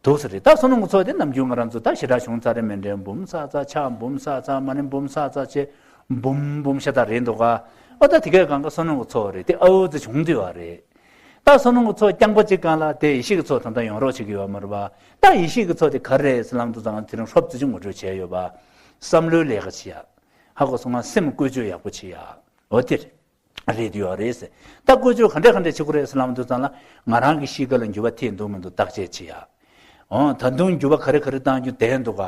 འདུག་ཟེར་རེད། ད་བསོད་ནམས་ཀྱི་ཚོགས་དེ་ནམ་རྒྱུན་ང་རང་ཚོ་ད་ཞེ་དྲག་བྱུང་ཚར་རེད། མཎྜལ་འབུམ་བསགས་ཚར། ཕྱག་འབུམ་བསགས་ཚར། མ་ཎི་འབུམ་བསགས་ཚར་བྱས། འབུམ་འབུམ་ཤ་སྟག་རེད་འདུག་ག་འོ་ད་དེ་གས་གང་ག་བསོད་ནམས་ཀྱི་ཚོགས་རེད། དེ་ཨ་འུ་ཙི་བྱུང་དུས་པ་རེད། ད་བསོད་ནམས་ཀྱི་ཚོགས་རྐྱང་པ་གཅིག་སྒང་ལ་དེ་ཡེ་ཤེས་ཀྱི་ཚོགས་ད་ལྟ་ཡོང་རོགས་བྱེད་ཀྱི་ཡོད་མ་རེད་པ། ད་ཡེ་ཤེས་ཀྱི་ཚོགས་དེ་ག་རེ་རེད་ཟེར་ལབ་དུས་ཙང་དེ་རིང་ཧྲོབ་ཙི་ཅིག་ངོ་སྤྲོད་བྱས་ཡོད་པ། བསམ་བློའི་ལས་ཀ་བྱེད་ཡ། ཧ་གོ་སོང་ང་། སེམས་བཀོལ་སྤྱོད་ཡག་པོ་བྱེད་ཡ། འོ་དེ་རེད། རེད་ཡོད་རེད་ཟེར། ད་བཀོལ་སྤྱོད་ག་འདྲས་ག་འདྲས་བྱེད་དགོས་རེད་ཟེར་ལབ་དུས་ཙང་ལ། ང་རང་གི་གཤིས་ཀ་ལ་འགྱུར་བ་ཐེབས་འདུག་མི་འདུག་བརྟག་དཔྱད་བྱེད་ཡ། འོ་ད་དུང་འགྱུར་བ་ག་རེ་ག་རེ་བཏང་རྒྱུ་བསྡད་འདུག་ག་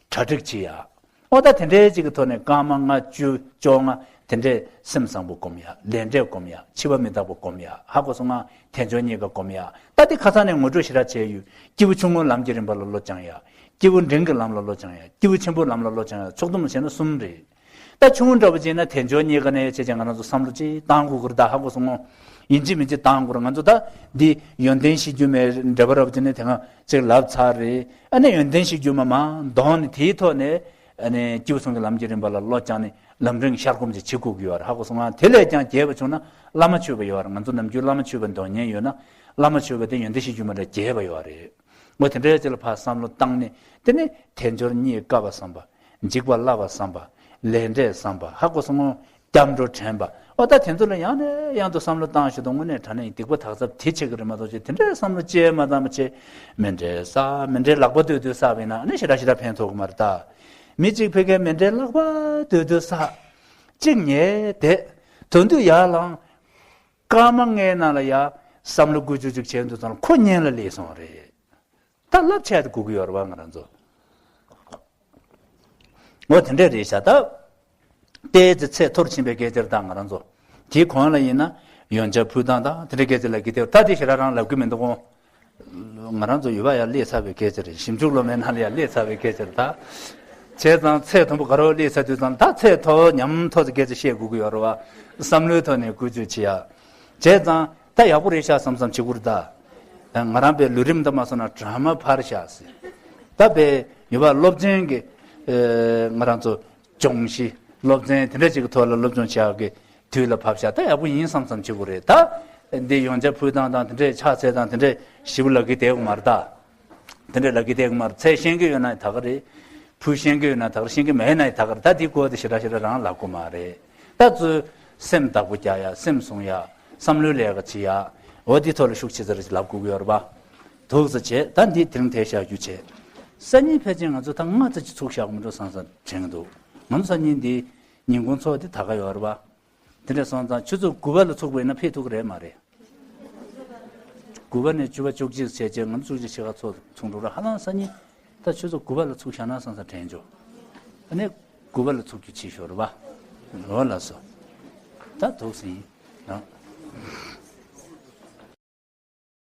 གྲ་སྒྲིག་བྱེད་ཡ། འོ་ད་དེ་འདྲའི་ཅིག་གི་ཐོག་ནས་སྐར་མ་ལྔ་བཅུ་བཅོ་ལྔ་དེ་འདྲས་སེམས་བཟང་པོ་སྒོམ་ཡ། ལས་འབྲས་སྒོམ་ཡ། འཆི་བ་མི་རྟག་པ་སྒོམ་ཡ། ཧ་གོ་སོང་ང་། དལ་འབྱོར་རྙེད་དཀའ་སྒོམ་ཡ། ད་དེ་ཁ་སང་ནས་ངོ་སྤྲོད་ཞེ་དྲག་བྱས་ཡོད། སྐྱེས་བུ་ཆུང་ངུ་ལམ་གྱི་རིམ་པ་ལ་བློ་སྦྱང་ཡ། སྐྱེས་བུ་འབྲིང་གི་ལམ་ལ་བློ་སྦྱང་ཡ། སྐྱེས་བུ་ཆེན་པོའི་ལམ་ལ་བློ་སྦྱང་ཡ། ཕྱོགས་བསྡོམས་བྱས་ན་གསུམ་རེད། ད་ཆུང་ངུ་འདྲ་བོ་བྱས་ན་དལ་འབྱོར་རྙེད་དཀའ་ནས་བྱས་ཀྱང་ང་རང་ཚོ་བསམ་བློ་ཅིག་བཏང་དགོས་ཀྱི་རེད་ད། ཧ་གོ་སོང་ངོ་། ཡིན་གཅིག་མིན་གཅིག་བཏང་དགོས་རེད། ང་ཚོ་ད་འདི་ཡོན་ཏན་གཞི་རྒྱུ་མའི་འགྲེལ་པ་རབ་ཅིག་ནས་དེ་སྔ་ཅིག་ལབ་ཚར་རེད། ཨ་ནི་ཡོན་ཏན་གཞི་རྒྱུ་མ་མར་འདོན་ནས་དེའི་ཐོག་ནས་ཨ་ནི་སྐྱེས་བུ་གསུམ་གྱི་ལམ་གྱི་རིམ་པ་ལ་བློ་སྦྱངས་ནས་ལམ་རིམ་ཤར་སྒོམ་ཅིག་བྱེད་དགོས་ཀྱི་ཡོད་རེད། ཧ་གོ་སོང་ང་། དེ་ལས་ཀྱང་རྒྱས་པ་བྱུང་ན་བླ་མ་མཆོད་པ་ཡོད་རེད། ང་ཚོ་ནམ་རྒྱུན་བླ་མ་མཆོད་པ་འདོན་མཁན་ཡོད་ན་བླ་མ་མཆོད་པ་དེ་ཡོན་ཏན་གཞི་རྒྱུ་མ་ལས་རྒྱས་པ་ཡོད་རེད། འོ་དེ་འདྲའི་ཅིག་ལ་ཕར་བསམ་བློ་བཏང་ནས། དེ་ནས་དལ་འབྱོར་རྙེད་དཀའ་བ་བསམ་པ། འཇིགས་པ་སླ་བ་བསམ་པ། ལས་འབྲས་བསམ་པ། ཧ་གོ་སོང་ངོ་། སྐྱབས་འགྲོ་དྲན་པ། འོ་ད་དེ་ཚོ་ལ་ཡང་ནས་ཡང་དུ་བསམ་བློ་བཏང་ཞུ་དང་། དངོས་གནས་དྲང་གནས་སྡིག་པ་དག་ཚབ་དེ་ཆེ་གི་རེད་མ་གཏོགས་ཅིག་དེ་འདྲའི་བསམ་བློ་ཅིག་མ་བཏང་བ་བྱས། མཎྜལ་བསགས། མཎྜལ་ལག་པ་སྡོད་སྡོད་བསགས་པ་ཡིན་ན་ཨ་ནི་ཞེ་དྲག་ཞེ་དྲག་ཕན་ཐོགས་ཀྱི་མ་རེད་ད། མི་གཅིག་ཕ་གིར་མཎྜལ་ལག་པ་སྡོད་སྡོད་བསགས། གཅིག་ཉལ་བསྡད། དོན་དུ་ཡར་ལངས། སྐར་མ་ལྔའི་ནང་ལ་ཡ་བསམ་བློ་བཀོལ་སྤྱོད་ཅིག་བྱས་འདུག་ཙང་ཁོ་གཉེན་ལ་སླེབས་སོང་བ་རེད། ད་རླབས་ཆེ་དེ་དགོས་ཀྱི་ཡོད་རེད་བ་ང་རང་ཚོ། འོ་དེ་འདྲས་རེད་ཤག་ད་ལྟའི་ཚེ་ཚད་མཐོ་རུ་ཕྱིན་པའི་སྐད་ཆ་རེད་ད། ང་རང་ཚོ་དེའི་གོང་ལ་ཡིན་ན་ཡོན་ཆབ་ཕུལ་སྟངས་དང་དེ་འདྲའི་སྐད་ཆ་ལབ་ཀྱི་བསྡད། ད་དེ་ཞེ་དྲག་རང་ལབ་ཀྱི་མི་འདུག་གོ། ང་རང་ཚོ་ཡུལ་བ་ཡར་སླེབས་ཚར་བའི་སྐད་ཆ་རེད། ཞིབ་འཇུག་སློབ་མའི་ནང་ལ་ཡར་སླེབས་ཚར་བའི་སྐད་ཆ་རེད་ད། བྱས་ཙང་ཚད་མཐོན་པོ་ག་རེ་སླེབས་ཚར་དུས་ཙང་ད་ཚད་མཐོ་ཉམས་མཐོ་ཚོ་སྐད་ཆ་བཤད་དགོས་ཀྱི་ཡོད་རེད་བ། བསམ་བློའི་ཐོག་ནས་བཀོལ་སྤྱོད་བྱེད་ཡ། བྱས་ཙང་ད་ཡག་པོ་རེད་ཤག་བསམ་བསམ་བྱེད་དགོས་རེད་ད། ང་རང་པའི་ལུས་རིམ་ད་མ་སོང་ན་གྲ་མ་འཕར་ཤག་ཟེར། ད་པའི་ཡུལ་བ་སློབ་ཚན་གྱི་ང་རང་ཚོ་སྦྱོང་གཞི་སློབ་ཚན་དེ་འདྲ་ཅིག་གི་ཐོག་ལ་སློབ་སྦྱོང་བྱ་ཡག་གི་དུས་ལ་བབས་ཤག་ད་ཡག་པོ་ཡིན་བསམ་བསམ་བྱེད་དགོས་རེད་ད། འདི་ཡོན་ཆབ་ཕུལ་སྟངས་དང་དེ་འདྲས་ཕྱག་འཚལ་སྟངས་དེ་འདྲས་ཞིབ་ལབ་ཀྱི་བསྡད་ཡོད་མ་རེད་ད། དེ་འདྲས་ལབ་ཀྱི་བསྡད་ཡོད་མ་རེད། འཚལ་ཤེས་ཀྱི་ཡོད་ན་ད་ག་རེད། ཕུལ་ཤེས་ཀྱི་ཡོད་ན་ད་ག་རེད། ཤེས་ཀྱི་མེད་ན་ད་ག་རེད། ད་འདི་སྐོར་དེ་ཞེ་དྲག་ཞེ་དྲག་རང་ལབ་དགོས་མ་རེད། ད་ཚོས་སེམས་བདག་པོ་རྒྱག་ཡ། སེམས་བཟུང་ཡ། བསམ་བློའི་ལས་ཀ་བྱེད་ཡ། འོ་འདི་ཐོག་ལ་ཤུགས་ཆེ་ཙམ་ལབ་དགོས་ཀྱི་ཡོད་རེད་པ། འདུག་སེ་བྱས། ད་འདི་དེ་རིང་དེ་བཞག་རྒྱུ་བྱས། སང་ཉིན་ཕལ་ཆེར་ང་ཚོ་ད་སྔ་ཙམ་ཅིག་ཚུགས་བཞག་མི་འགྲོ་བསམ་བསམ་དྲན་གྱི་འདུག་ང་ཚོ་སང་ཉིན་འདི་ཉིན་གུང་ཚོགས་འདི་ད་ག་ཡོད་རེད་པ། དེ་འདྲ་སོང་ཙང་ཆུ་ཚོད་དགུ་པ་ལ་ཚུགས་པ་ཡིན་ན་ཕེབས་ཐུབ་ཀྱི་རེད་མ་རེད། དགུ་པ་ནས་བཅུ་པ་བཅུ་གཅིག་བྱས་རྗེས་ང་ཚོ་བཅུ་གཅིག་ཕྱེད་ཀ་ཚོགས་ཚོགས་འགྲོ་ར་ཧ་ལམ་སང་ཉིན་ད་ཆུ་ཚོད་དགུ་པ་ལ་ཚུགས་བཞག་ན་སང་སང་དྲན་འཇོག་ཨ་ནི་དགུ་པ་ལ་ཚུགས་རྒྱུ་ཆེ་ཤོས་རེད་པ། འོ་ལགས་སོ། ད་འདུག་སེ་ཡིན་ནོ།